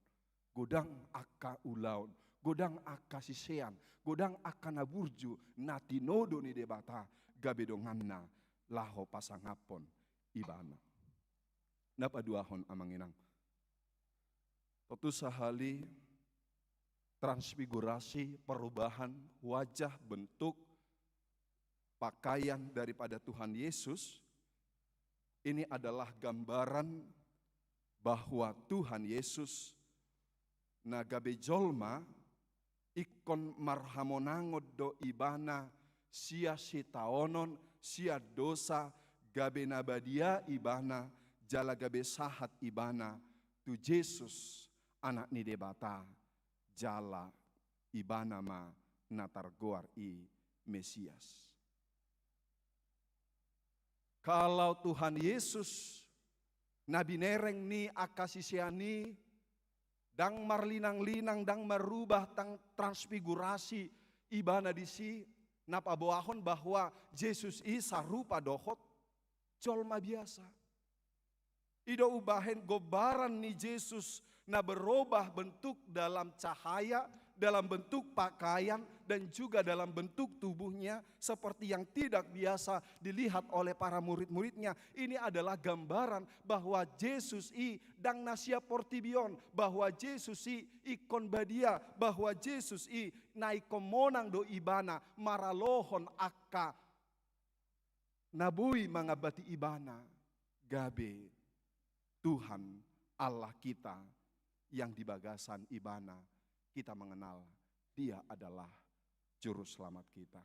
Godang angka ulaon, godang angka sisean, godang angka na burju, na tinodo ni Debata, gabe donganna laho pasangaphon ibana. Na paduahon, amang inang. Tontu sahali transfigurasi, perubahan wajah, bentuk, pakaian daripada Tuhan Yesus, ini adalah gambaran bahwa Tuhan Yesus na gabe jolma, ingkon marhamonangon do ibana sian sitaonon, sian dosa, gabe na badia ibana, jala gabe sahat ibana tu Jesus, Anak ni Debata, jala ibana ma na targoar i Mesias. Kalau Tuhan Yesus na binereng ni angka sisean i, ndang marlinang-linang, ndang marubah, ndang transfigurasi ibana disi, na paboahon bahwa Jesus i sarupa dohot jolma biasa. I do umbahen gombaran ni Jesus na berubah bentuk dalam cahaya, dalam bentuk pakaian, dan juga dalam bentuk tubuhnya seperti yang tidak biasa dilihat oleh para murid-muridnya. Ini adalah gambaran bahwa Jesus i ndang na sian portibi on, bahwa Jesus i ingkon badia, bahwa Jesus i na ingkon monang do ibana maralohon angka na boi mangambati ibana gabe Tuhan Allah kita, yang di bagasan ibana kita mengenal Dia adalah Juru Selamat kita.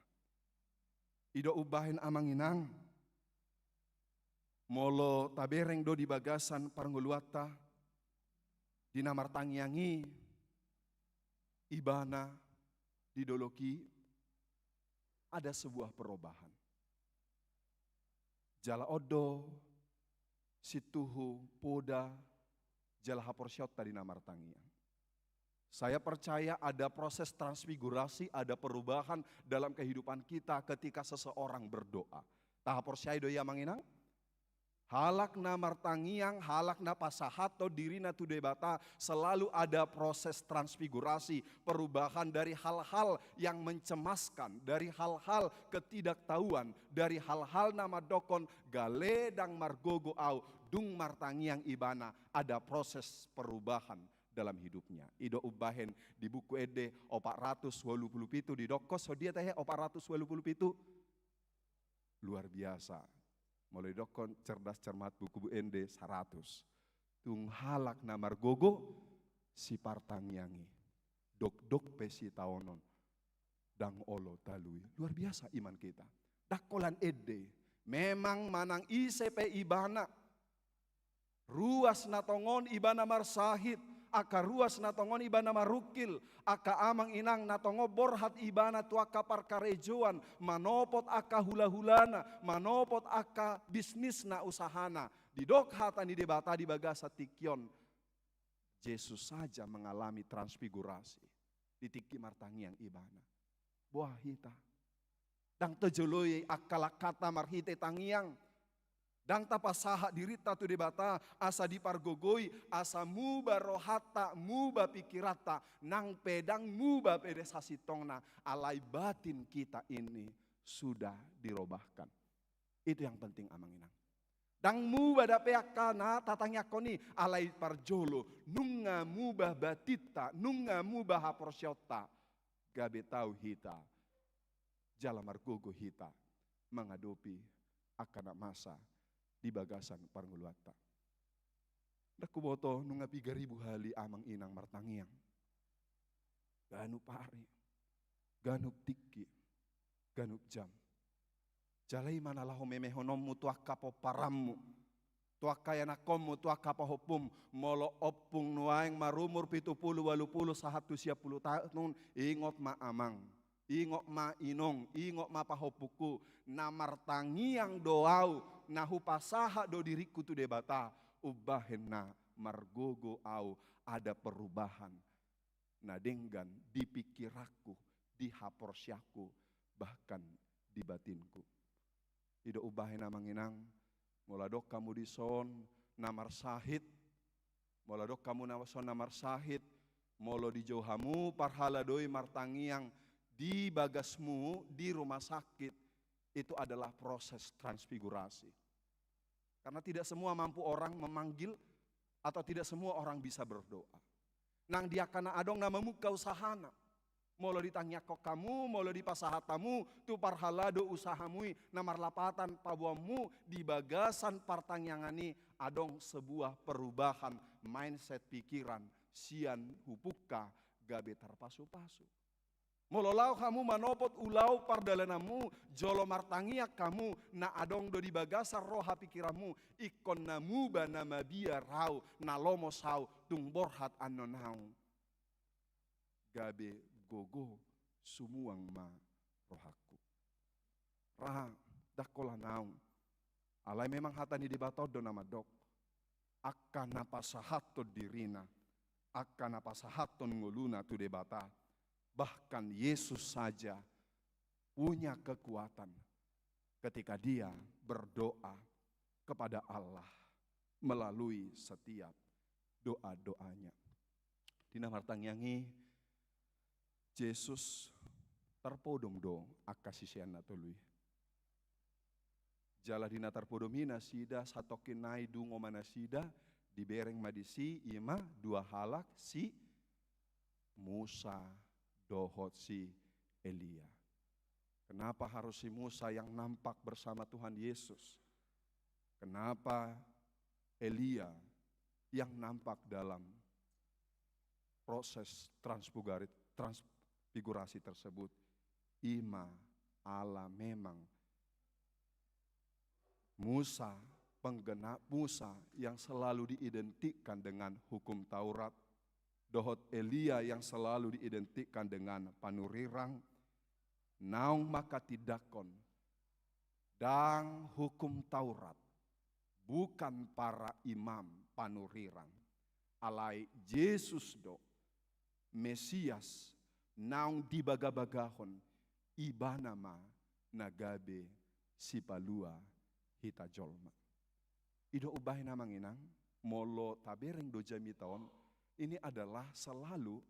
I do umbahen amang inang, molo tabereng do di bagasan parngoluanta, di na martangiang i, ibana di dolok i, ada sebuah perubahan. Jala on do sintuhu poda jala haporseaonta di na martangiang. Saya percaya ada proses transfigurasi, ada perubahan dalam kehidupan kita ketika seseorang berdoa. Tahaporseai do i amang inang? Halak na martangiang, halak na pasahathon dirina tu Debata, selalu ada proses transfigurasi, perubahan dari hal-hal yang mencemaskan, dari hal-hal ketidaktahuan, dari hal-hal na mandokkon gale ndang margogo au, dung martangiang ibana, ada proses perubahan dalam hidupnya. I do umbahen di Buku Ende opat ratus ualu pulu pitu didokkon, songon dia tahe opat ratus ualu pulu pitu? Luar biasa. Molo didokkon cerdas cermat Buku Ende saratus. Tung halak na margogo sipartangiang i, dokdok pe sitaonon, ndang olo talui. Luar biasa iman kita. Ndang holan ende. Memang manang ise pe ibana, ruas na tongon ibana marsahit, angka ruas na tongon ibana marungkil, angka amang inang na tongon borhat ibana tu angka parkarejoan, manopot angka hulahulana, manopot angka bisnisna, usahana. Didok hata ni Debata di bagasan tingki on, Jesus saja mengalami transfigurasi di tingki martangiang ibana. Boha hita? Ndang tajoloi angka langkanta marhite tangiang. Ndang tapasahat dirinta tu Debata asa dipargogoi, asa muba rohanta, muba pingkiranta, nang pe ndang muba pe sasintongna, alai batin kita ini sudah dirobahkan. Itu yang penting amang inang. Ndang muba dope angka na tatangiangkon i, alai parjolo nunga muba batinta, nunga muba haporseaonta, gabe tau hita jala margogo hita mangadopi angka na masa di bagasan parngoluanta. Ndang huboto nunga piga ribu hali amang inang martangiang. Ganup ari, ganup tingki, ganup jam. Jala i ma na laho memehononmu tu angka pomparanmu, tu angka ianakkonmu, tu angka pahompum. Molo ompung nuaeng marumur pitu pulu, ualu pulu, sahat tu sia pulu taon, ingot ma amang, ingot ma inong, ingot ma pahompungku, na martangiang do au, na hupasahat do diringku tu Debata, umbahen na margogo au, ada perubahan na denggan di pingkiranku, di haporseaonku, bahkan di batinku. I do umbahen amang inang, molo adong hamu dison na marsahit, molo adong hamu na son na marsahit, molo dijou hamu parhalado i martangiang di bagasmu di rumah sakit, itu adalah proses transfigurasi. Karena tidak semua mampu orang memanggil atau tidak semua orang bisa berdoa. Nang di angka na adong na mamungka usahana. Molo ditangiangkon hamu, molo dipasahat hamu tu parhalado usahamu i, na marlapatan paboaonmu di bagasan partangiangan i adong sebuah perubahan mindset pikiran, sian hupungka gabe tarpasupasu. Molo laho hamu manopot ulaon pardalananmu, jolo martangiang hamu, na adong do di bagasan roha pikiranmu, ingkon na muba na mabiar au, na lomos au, tung borhat annon au. Gabe gogo sumuang ma rohangku. Ra, ndang holan au. Alai memang hata ni Debata on do na mandok. angka na pasahathon dirina, angka na pasahathon ngoluna tu Debata, bahkan Yesus saja punya kekuatan ketika dia berdoa kepada Allah melalui setiap doa-doanya. Di na martangiang i, Jesus tarpodom do angka siseanna tolu i. Jala di na tarpodom i nasida, satongkin nai dungo ma nasida, dibereng ma disi, i ma dua halak, si Musa dohot si Elia. Kenapa harus si Musa yang nampak bersama Tuhan Yesus? Kenapa Elia yang nampak dalam proses transfigurasi, transfigurasi tersebut? I ma ala memang Musa, penggenap Musa yang selalu diidentikan dengan hukum Taurat, dohot Elia yang selalu diidentikan dengan panurirang, naung manghatindanghon, ndang hukum Taurat, bukan para imam panurirang, alai Jesus do, Mesias, naung dibagabagahon, ibana ma na gabe sipalua hita jolma. I do umbahen, Amang Inang, molo tabereng do jamita on, ini adalah selalu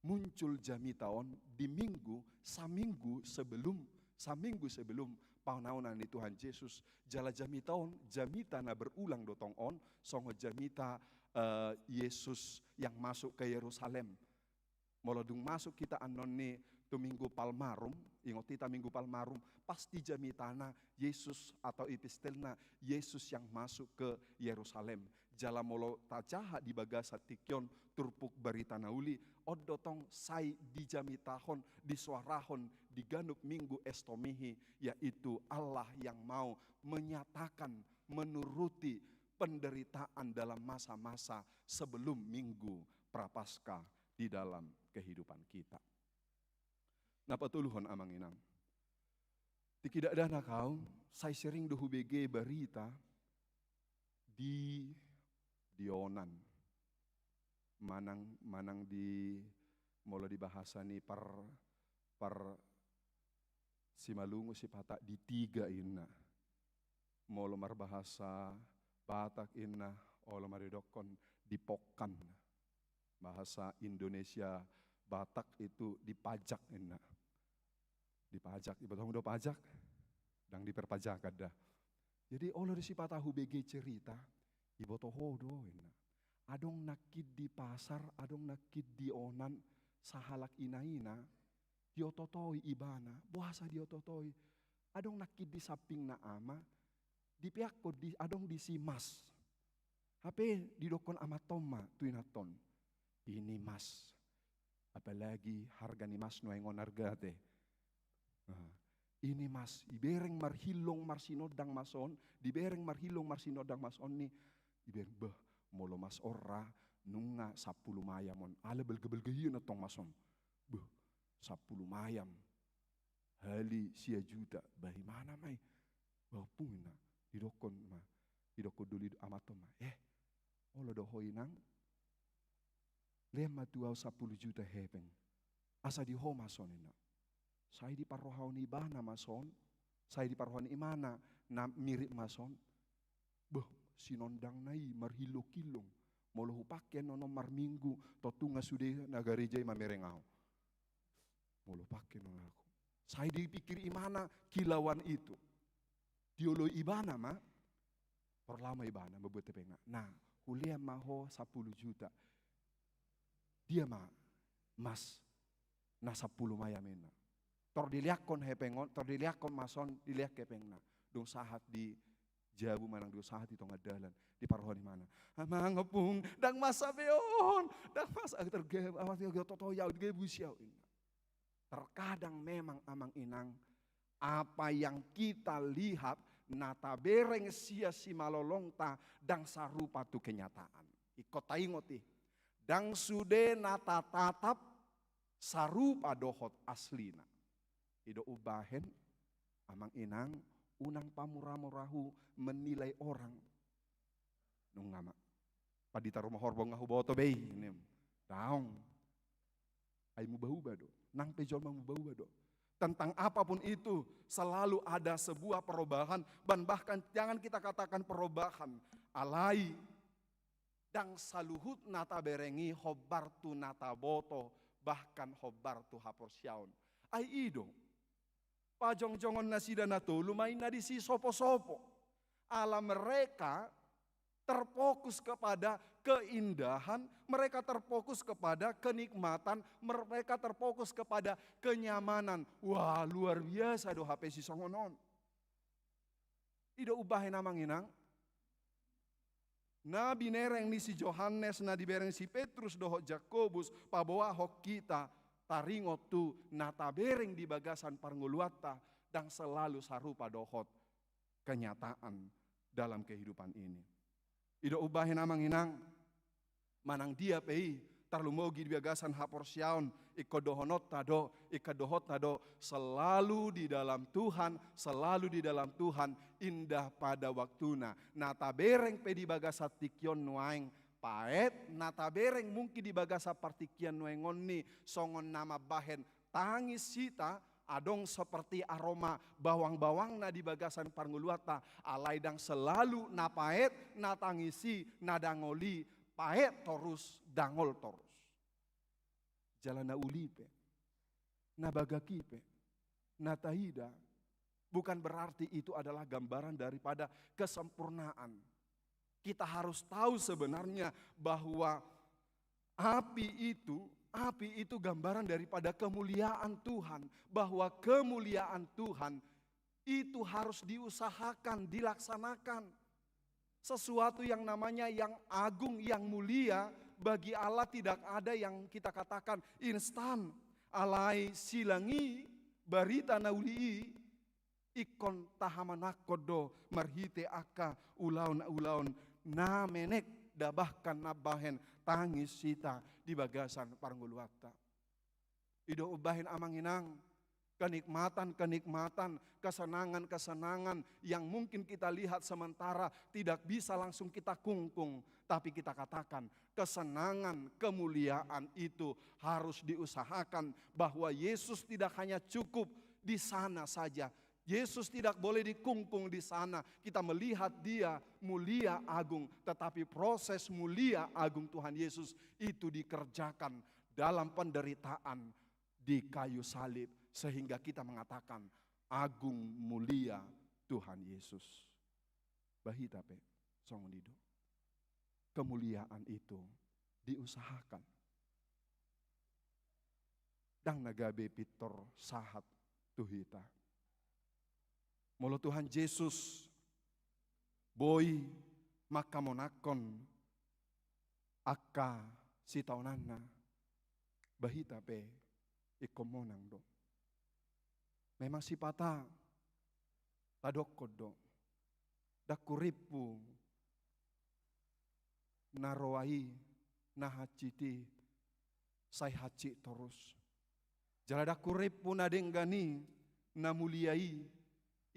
muncul jamita on di minggu, saminggu sebelum, saminggu sebelum panaonan ni Tuhan Jesus. Jala jamita on jamita na berulang do tong on, songon jamita, eh, Yesus yang masuk ke Yerusalem. Molo dung masuk hita annon ni tu Minggu Palmarum, ingot hita Minggu Palmarum, pasti jamitana Yesus atau epistelna Yesus yang masuk ke Yerusalem. Jala molo tajaha di bagasan tingki on turpuk barita na uli, on do tong sai dijamitahon, disoarahon di ganup Minggu Estomihi, yaitu Allah yang mau menyatakan, menuruti penderitaan dalam masa-masa sebelum Minggu Prapaskah di dalam kehidupan kita. Na patoluhon, Amang Inang, tingki dakdanak au, sai sering do hubege barita di, di onan. Manang, manang di, molo di bahasa ni par, par Simalungun sipata di tiga inna. Molo marbahasa Batak inna, olo ma didokkon di pokkan. Bahasa Indonesia Batak itu di pajak inna. Di pajak, iboto hamu do pajak? Ndang diperpajakan da. Jadi olo do sipata hubege cerita, iboto ho do inna. Adong nangkin di pasar, adong nangkin di onan, sahalak ina-ina, diototoi ibana, boasa diototoi? Adong nangkin di sampingna ama, dipeakkon di, adong disi mas. Hape didokkon amaton ma tu inaton, ini mas. Apalagi harga ni mas nuaeng on arga te. Nah, ini mas, dibereng marhilong marsinondang mas on, dibereng marhilong marsinondang mas on ni, dibereng, bah, molo mas on ra, nunga sampulu mayam on, ala balga-balga hian antong mas on. Bah, sampulu mayam hali sia juta, bah, imana ma i? Bah, ompung inna, didokkon ma, didokkon doli amaton ma, eh, olo do ho inang, lehon ma tu au sampulu juta hepeng, asa di ho mas on inna. Sai diparrohahon ibana mas on, sai diparrohahon ibana na mirip mas on. Bah, sinondangna i marhilong-hilong. Molo hupake annon on marminggu, tontu nga sude na gareja i mamereng au. Molo pake non aku. Sai dipikir ibana kilauan itu. Dioloi ibana ma, parlama ibana mambuat hepengna. Nah, hulehon ma ho sampulu juta. Dia ma mas na sampulu mayam inna. Tor dileakkon hepeng on, tor dileakkon mas on, dileak hepengna. Dung sahat di jabu manang dung sahat di tonga dalan, diparrohahon ibana. Amang, ompung, ndang mas hape on, ndang mas, ah, tergab, awas, ya, toto, ya, gabe busi au, inna. Terkadang memang, Amang Inang, apa yang kita lihat na tabereng sian simalolongta ndang sarupa tu kenyataan. Ingkon taingot i, ndang sude na tatatap sarupa dohot aslina. I do umbahen, Amang Inang, unang pamura-murahu menilai orang. Nunga ma. Pandita Rumah Horbo nga huboto be i, ninna. Daong. Ai muba-uba do. Nang pe jolma muba-uba do. Tentang apapun itu, selalu ada sebuah perubahan. Dan bahkan jangan kita katakan perubahan. Alai, ndang saluhut na tabereng i hombar tu na taboto, bahkan hombar tu haporseaon. Ai i do. Pajongjongon nasida na tolu ma inna disi sopo-sopo. Ala mereka terfokus kepada keindahan, mereka terfokus kepada kenikmatan, mereka terfokus kepada kenyamanan. Wah, luar biasa do hape sisongon on. I do umbahen amang inang. Na binereng ni si Johannes, na dibereng si Petrus dohot Jakobus, paboahon hita taringot tu na tabereng di bagasan parngoluanta, ndang selalu sarupa dohot kenyataan dalam kehidupan ini. I do umbahen amang inang, manang dia pe i, tarlumobi di bagasan haporseaon, ingkon dohononta do, ingkon dohononta do, selalu di dalam Tuhan, selalu di dalam Tuhan, indah pada waktuna. Na tabereng pe di bagasan tingki on nuaeng, paet, na tabereng mungkin di bagasan partingkian nuaeng on ni, songon na mambahen tangis hita, adong seperti aroma bawang-bawangna di bagasan parngoluanta, alai ndang selalu na paet, na tangis i, na dangol i, paet torus, dangol torus. Jala na uli pe, na bagak i pe, na taida, bukan berarti itu adalah gambaran daripada kesempurnaan. Kita harus tahu sebenarnya bahwa api itu, api itu gambaran daripada kemuliaan Tuhan, bahwa kemuliaan Tuhan itu harus diusahakan, dilaksanakan. Sesuatu yang namanya yang agung, yang mulia bagi Allah tidak ada yang kita katakan instan. Alai silang i, barita na uli i, ingkon tahamonangkon do marhite angka ulaon-ulaon na menek, da bahkan na bahen tangis hita di bagasan parngoluanta. I do umbahen amang inang, kenikmatan-kenikmatan, kesenangan-kesenangan yang mungkin kita lihat sementara tidak bisa langsung kita kungkung, tapi kita katakan, kesenangan, kemuliaan itu harus diusahakan, bahwa Yesus tidak hanya cukup di sana saja. Yesus tidak boleh dikungkung di sana. Kita melihat Dia mulia agung, tetapi proses mulia agung Tuhan Yesus itu dikerjakan dalam penderitaan di kayu salib, sehingga kita mengatakan, "Agung mulia Tuhan Yesus." Bah hita pe songon i do. Kemuliaan itu diusahakan. Ndang na gabe pintor sahat tu hita. Molo Tuhan Jesus boi manghamonangkon angka sitaonanna, bah hita pe ingkon monang do. Memang sipata tadokkon do, ndang hurimpu na roa i, na hansit i, sai hansit torus. Jala ndang hurimpu na denggan i, na mulia i,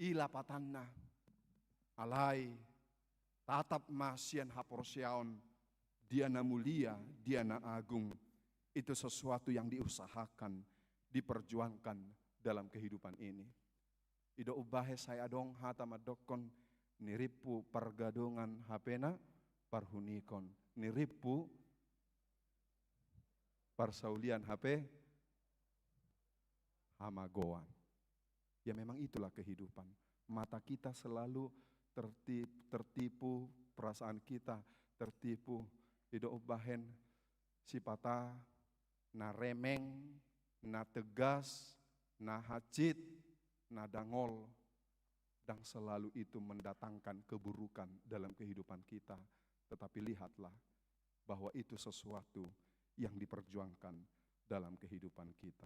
i lapatanna. Alai tatap ma sian haporseaon, Dia na mulia, Dia na agung. Itu sesuatu yang diusahakan, diperjuangkan dalam kehidupan ini. I do umbahen sai adong hata mandokkon, nirimpu pargadongan hape na parhunikon, nirimpu parsaulian hape hamagoan. Ya, memang itulah kehidupan. Mata kita selalu terti-, tertipu, perasaan kita tertipu. I do umbahen sipata na remeng, na tegas, na hansit, na dangol, ndang selalu itu mendatangkan keburukan dalam kehidupan kita. Tetapi lihatlah bahwa itu sesuatu yang diperjuangkan dalam kehidupan kita.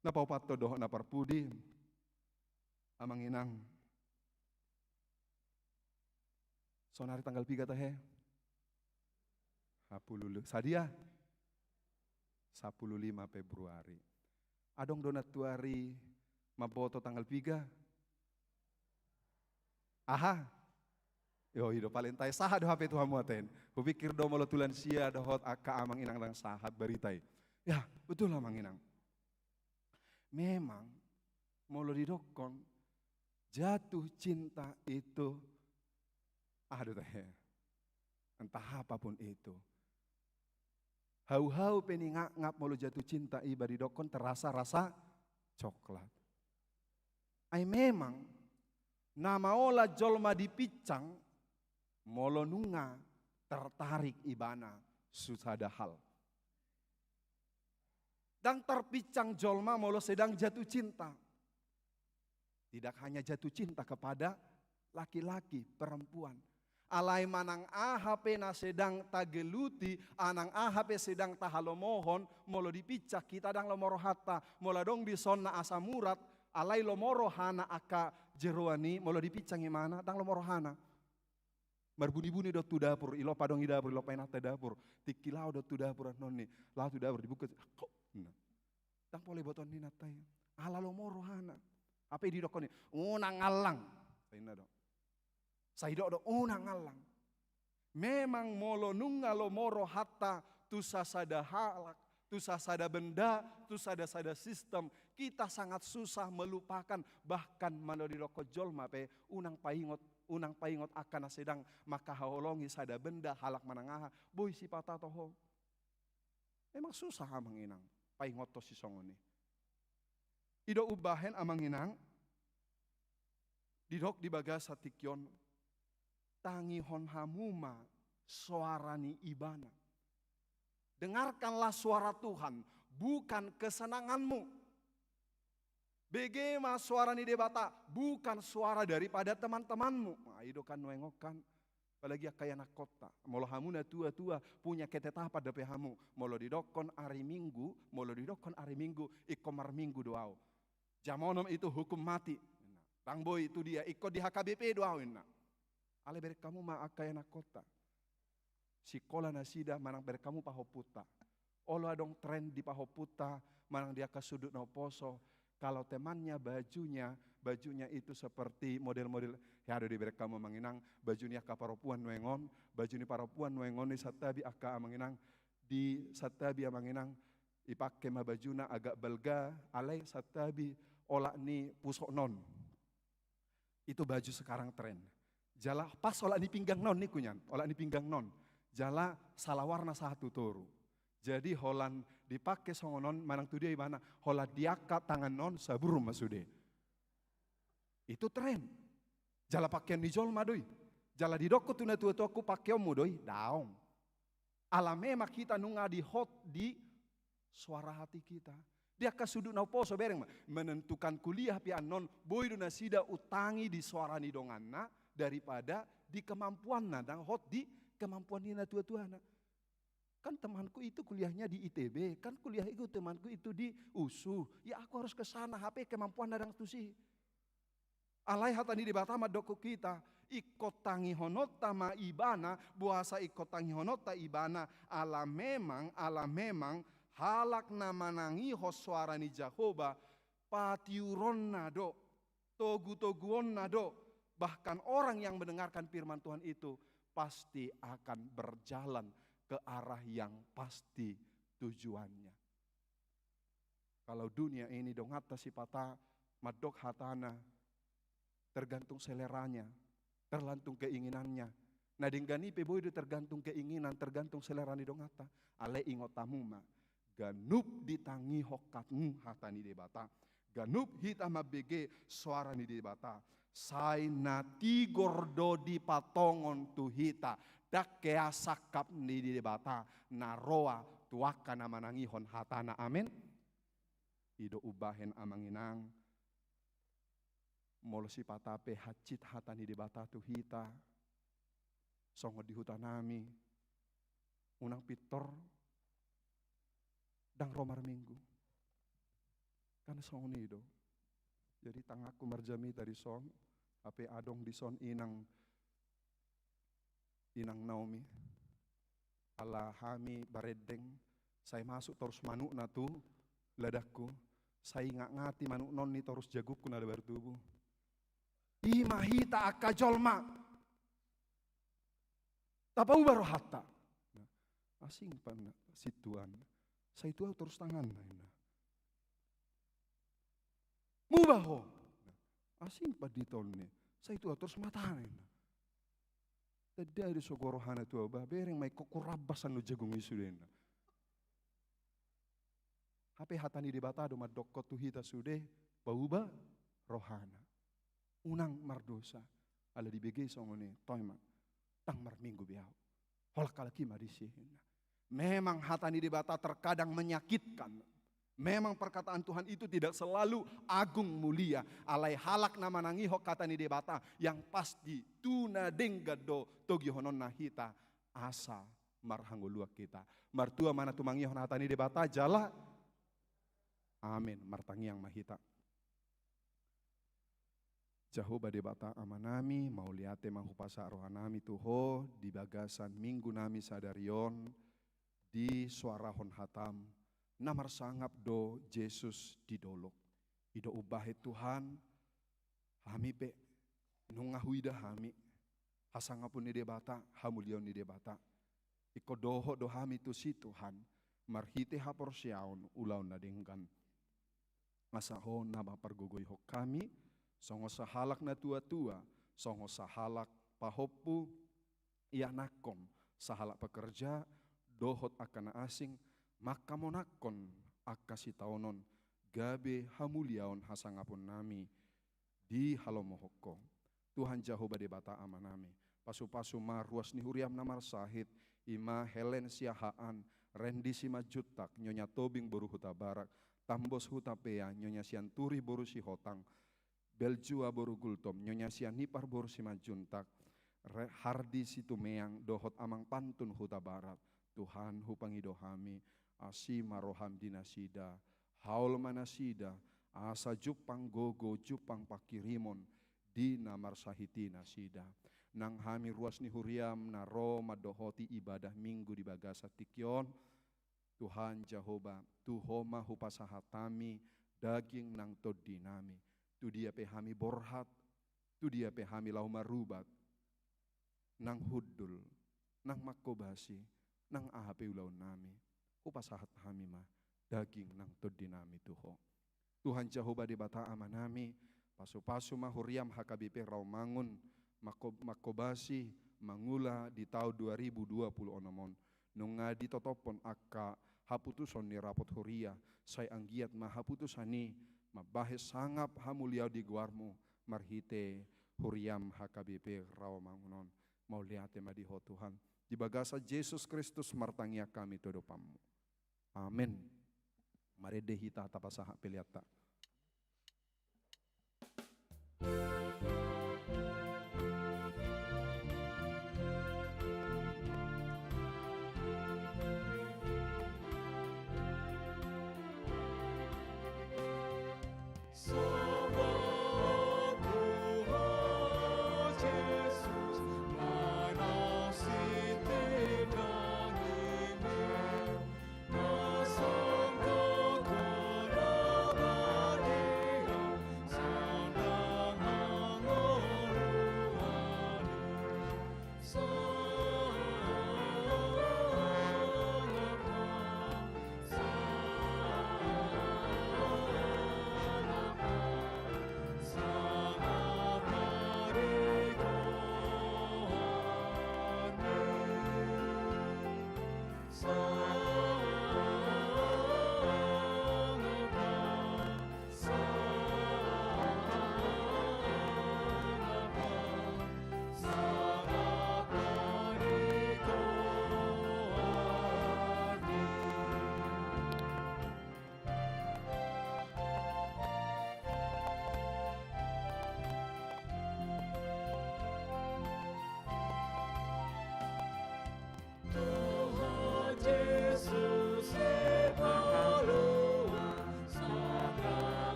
Na paopathon dohot na parpudi, amang inang, saonari tanggal piga tahe? Sapulu lu-, sadia? Sapulu lima Februari. Adong do nantuari mamboto tanggal piga? Aha? Yo, i do paling tahe, sahat do hape tu hamu ate. Hupikir do molo tu lansia dohot angka amang inang ndang sahat barita i. Ya, betul amang inang. Memang molo didokkon jatuh cinta itu, aduh tahe. Entah apapun itu. Hau-hau pe ningangap molo jatuh cinta iba didokkon terasa rasa coklat. Ai memang na maola jolma dipinsang molo nunga tertarik ibana tu sada hal. Ndang terpinsang jolma molo sedang jatuh cinta. Tidak hanya jatuh cinta kepada laki-laki, perempuan. Alai manang aha pe na sedang tageluti, manang aha pe sedang tahalomohon, molo dipinsang hita ndang lomo rohanta, molo adong dison na asam urat, alai lomo rohana angka jeroan i, molo dipinsang ibana, ndang lomo rohana. Marbuni-buni do tu dapur, ilompa adong i dapur, ilompa inanta dapur. Tingki laho do tu dapur annon i, laho tu dapur dibuka. Nah. Ndang pola diboto ni inanta i. Ala lomo rohana. Hape didokkon i, unang allang. Sai na do. Sai dok do, unang allang. Memang molo nunga lomo rohanta tu sasada halak, tu sasada benda, tu sada-sada sistem, kita sangat susah melupakan, bahkan molo didokkon jolma pe, unang paingot, unang paingot angka na sedang mangkaholongi sada benda, halak manang aha, boi sipata toho. Memang susah amang inang, paingothon sisongon i. I do umbahen amang inang, didok di bagasan tingki on, tangihon hamu ma soara ni ibana. Dengarkanlah suara Tuhan, bukan kesenanganmu. Bege ma soara ni Debata, bukan suara daripada teman-temanmu. Nah, i do kan nuaeng on kan. Apalagi angka ianakhonta. Molo hamu na tua-tua, punya ketetapan dope hamu. Molo didokkon ari Minggu, molo didokkon ari Minggu, ingkon marminggu do ahu. Jam onom itu hukum mati. Ndang boi tu dia, ingkon di H K B P do ahu, ninna. Alai bereng hamu ma angka ianakhonta. Sikola nasida manang bereng hamu pahompunta. Olo adong tren di pahompunta, manang di angka sundut na umposo. Kalau temannya bajunya, bajunya itu seperti model-model, hea do dibereng hamu amang inang, baju ni angka parompuan nuaeng on, baju ni parompuan nuaeng on i santabi angka amang inang, di santabi amang inang, dipake ma bajuna agak balga, alai santabi olat ni pusok non. Itu baju sekarang tren. Jala pas olat ni pinggang non ningku nian, olat ni pinggang non. Jala sala warna sahat tu toru. Jadi holan dipake songon on manang tu dia ibana, holan diangkat tangan non sabur ma sude. Itu tren. Jala pakean ni jolma do i. Jala didokkon tu na tua-tuaku pakeonmu do i, daong. Ala memang hita nunga dihot di suara hati kita. Di angka sundut na umposo bereng ma, menentukan kuliah pe annon, boi do nasida utangi di suara ni donganna daripada di kemampuanna, ndang hot di kemampuan ni na tua-tuana. Kan temanku itu kuliahnya di I T B, kan kuliah itu temanku itu di USU. Ya aku harus ke sana, hape kemampuanna ndang tusi. Alai hata ni Debata mandok tu hita, ingkon tangihononta ma ibana, boasa ingkon tangihononta ibana, ala memang, ala memang, halak na manangihon soara ni Jahowa, patiuronna do, togu-toguonna do, bahkan orang yang mendengarkan firman Tuhan itu pasti akan berjalan ke arah yang pasti tujuannya. Kalau dunia ini donganta sipata mandok hatana, tergantung seleranya, tergantung keinginannya. Na denggan i pe boi do tergantung keinginan, tergantung selera ni donganta. Alai ingot hamu ma, ganup ditangihon hamu hata ni Debata. Ganup hita mambege soara ni Debata. Sai na tigor do dipatongon tu hita, ndang hea sangkap ni Debata na roa tu angka na manangihon hatana. Amen. I do umbahen amang inang, molo sipata pe hansit hata ni Debata tu hita, songon di huta nami, unang pintor, ndang ro marminggu. Kan songon i do. Jadi tanganku marjamita dison, hape adong dison inang, inang Naomi. Ala hami barendeng, sai masuk torus manukna tu ladangku, sai ingangati manuk non i torus jagungku na labar tubu. I ma hita angka jolma. Tapauba rohanta. Asing panna sintua. Sai tu ahu torus tanganna, ninna. Muba ho. Asing pandita on, ninna. Sai tu ahu torus matana, ninna. Tanda do sogo rohana tu ahu, ba bereng ma ingkon hurambas annon jagung i sude, ninna. Hape hata ni Debata do mandokkon tu hita sude, pauba rohana. Unang mardosa. Ala dibege songon i, toe ma. Ndang marminggu be ahu. Holan halak i ma disi, ninna. Memang hata ni Debata terkadang menyakitkan. Memang perkataan Tuhan itu tidak selalu agung mulia. Alai halak na manangihon hata ni Debata, yang pasti tu na denggan do togihononna hita asa marhangoluan hita. Martua ma na tumangihon hata ni Debata jala. Amen. Martangiang ma hita. Jahowa Debata Amanami, mauliate ma hupasahat rohanami tu Ho di bagasan minggunami sadari on, disuarahon hataM, na marsangap do Jesus di dolok. I do umbahen Tuhan, hami pe, nunga huida hami hasangapon ni Debata, hamuliaon ni Debata. Ingkon dohot do hami tusi Tuhan, marhite haporseaon ulaon na denggan. Asa Ho na mampargogoihon hami, songon sahalak natuatua, songon sahalak pahompu, ianakhon sahalak pekerja, dohot angka na asing, mangkamonanghon angka sitaonon, gabe hamuliaon hasangaponnami dihalomohon Ho. Tuhan Jahowa Debata Amanami, pasupasu ma ruas ni huriaM na marsahit, i ma Helen Siahaan, Rendi Simanjuntak, Nyonya Tobing boru Hutabarat, Tambos Hutapea, Nyonya Sianturi boru Sihotang, Beljua boru Gultom, Nyonya Sianipar boru Simanjuntak, Re-, Hardi Situmeang, dohot Amang Pantun Hutabarat. Tuhan, hupangido hami, asi ma rohaM di nasida, haol ma nasida, asa jumpang gogo, jumpang pangkirimon di na marsahit i nasida. Nang hami ruas ni huriaM na ro mandohoti ibadah Minggu di bagasan tingki on, Tuhan Jahowa, tu Ho ma hupasahat hami daging nang tondinami. Tu dia pe hami borhat, tu dia pe hami laho marubat, nang hundul, nang manghobasi, nang aha pe ulaonnami, hupasahat hami ma daging nang tondinami tu Ho. Tuhan Jahowa Debata Amanami, pasupasu ma huriaM H K B P Rawamangun, mangko-, manghobasi, mangula di taon dua ribu dua puluh onom on. Nunga ditotophon angka haputuson ni rapot huria, sai anggiat ma haputusan i mambahen sangap hamuliaon di goarMu, marhite huriaM H K B P Rawamangun on. Mauliate ma di Ho Tuhan. Di bagasan Jesus Kristus martangiang hami tu adopanMu. Amen. Marende hita tapasahat peleanta.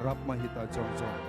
Rap ma hita jongjong.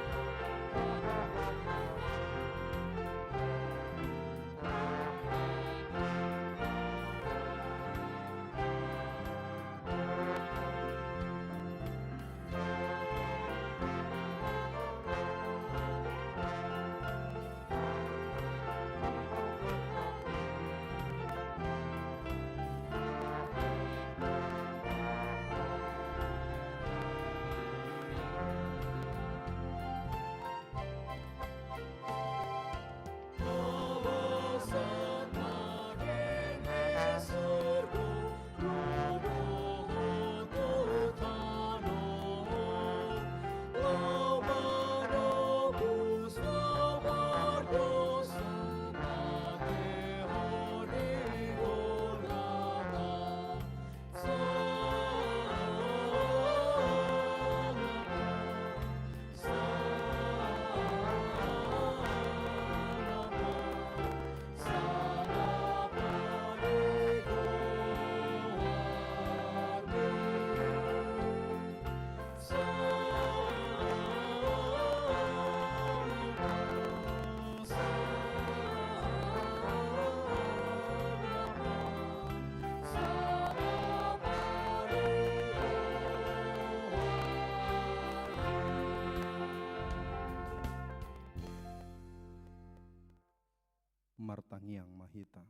Martangiang ma hita.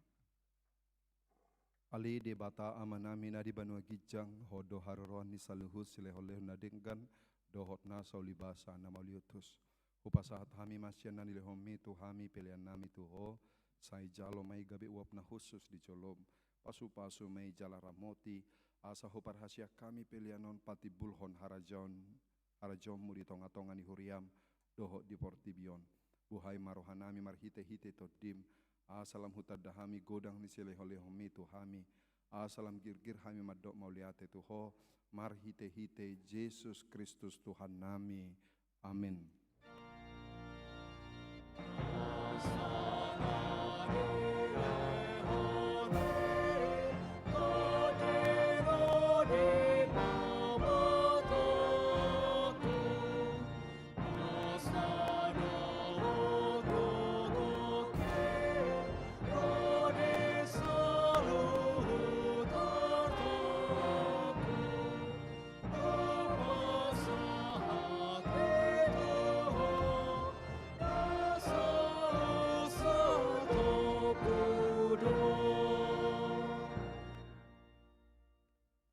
Ale Debata Amanami na di banua ginjang, Ho do haroroan ni saluhut silehonlehon na denggan dohot nasa ulibasa na mauliutus. Hupasahat hami ma sian na nilehonMi tu hami peleannami tu Ho, sai jalo ma i gabe uap na hushus di jolom. Pasupasu ma i jala ramoti, asa huparhaseang hami pelean on patimbulhon harajaon harajaonMu di tongatonga ni huriaM dohot di portibi on. Buhai ma rohanami marhitehite TondiM, asa lam hutanda hami godang ni silehonlehonMi tu hami, asa lam girgir hami mandok mauliate tu Ho, marhitehite Jesus Kristus Tuhannami. Amen.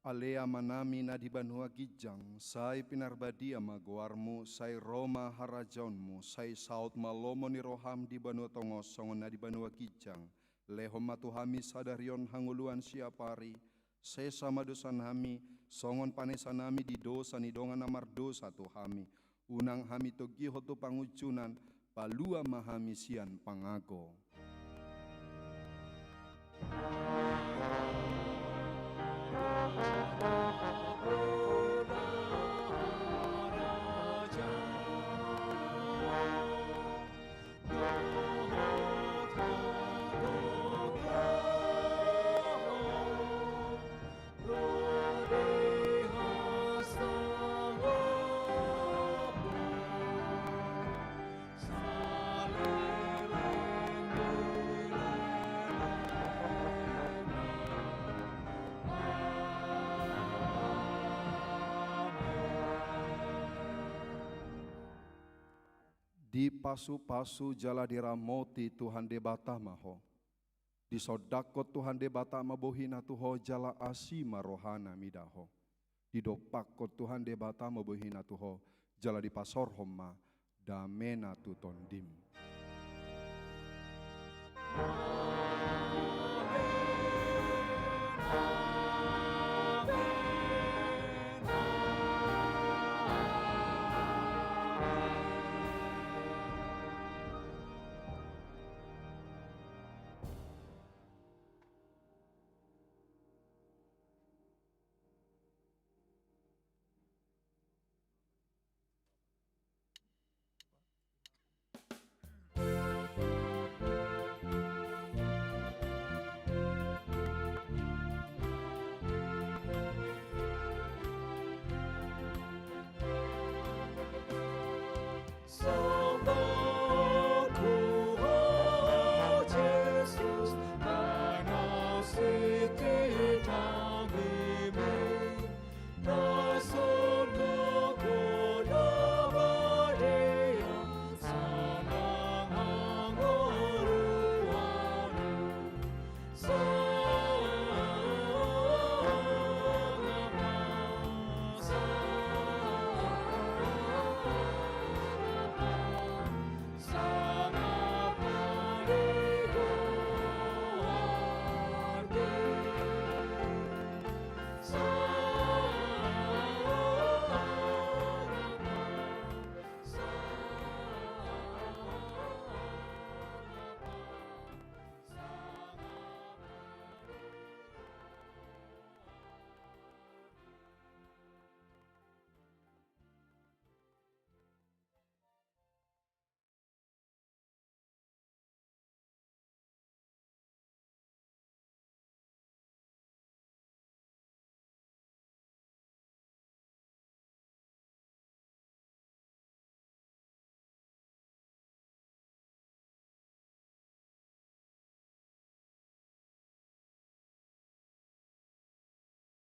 Ale Amanami na di banua ginjang, sai pinarbadia ma goarMu, sai ro ma harajaonMu, sai saut ma lomo ni rohaM di banua tonga on songon na di banua ginjang. Lehon ma tu hami sadari on hangoluan siapari, sesa ma dosanami, songon panesanami di dosa ni dongan na mardosa tu hami. Unang hami togihon tu pangunjunan, palua ma hami sian pangago. Dipasupasu jala diramoti Tuhan Debata ma ho. Disondangkon Tuhan Debata ma bohiNa tu ho jala asi ma rohaNa mida ho. Didompakkon Tuhan Debata ma bohiNa tu ho jala dipasorhon ma dameNa tu tondim.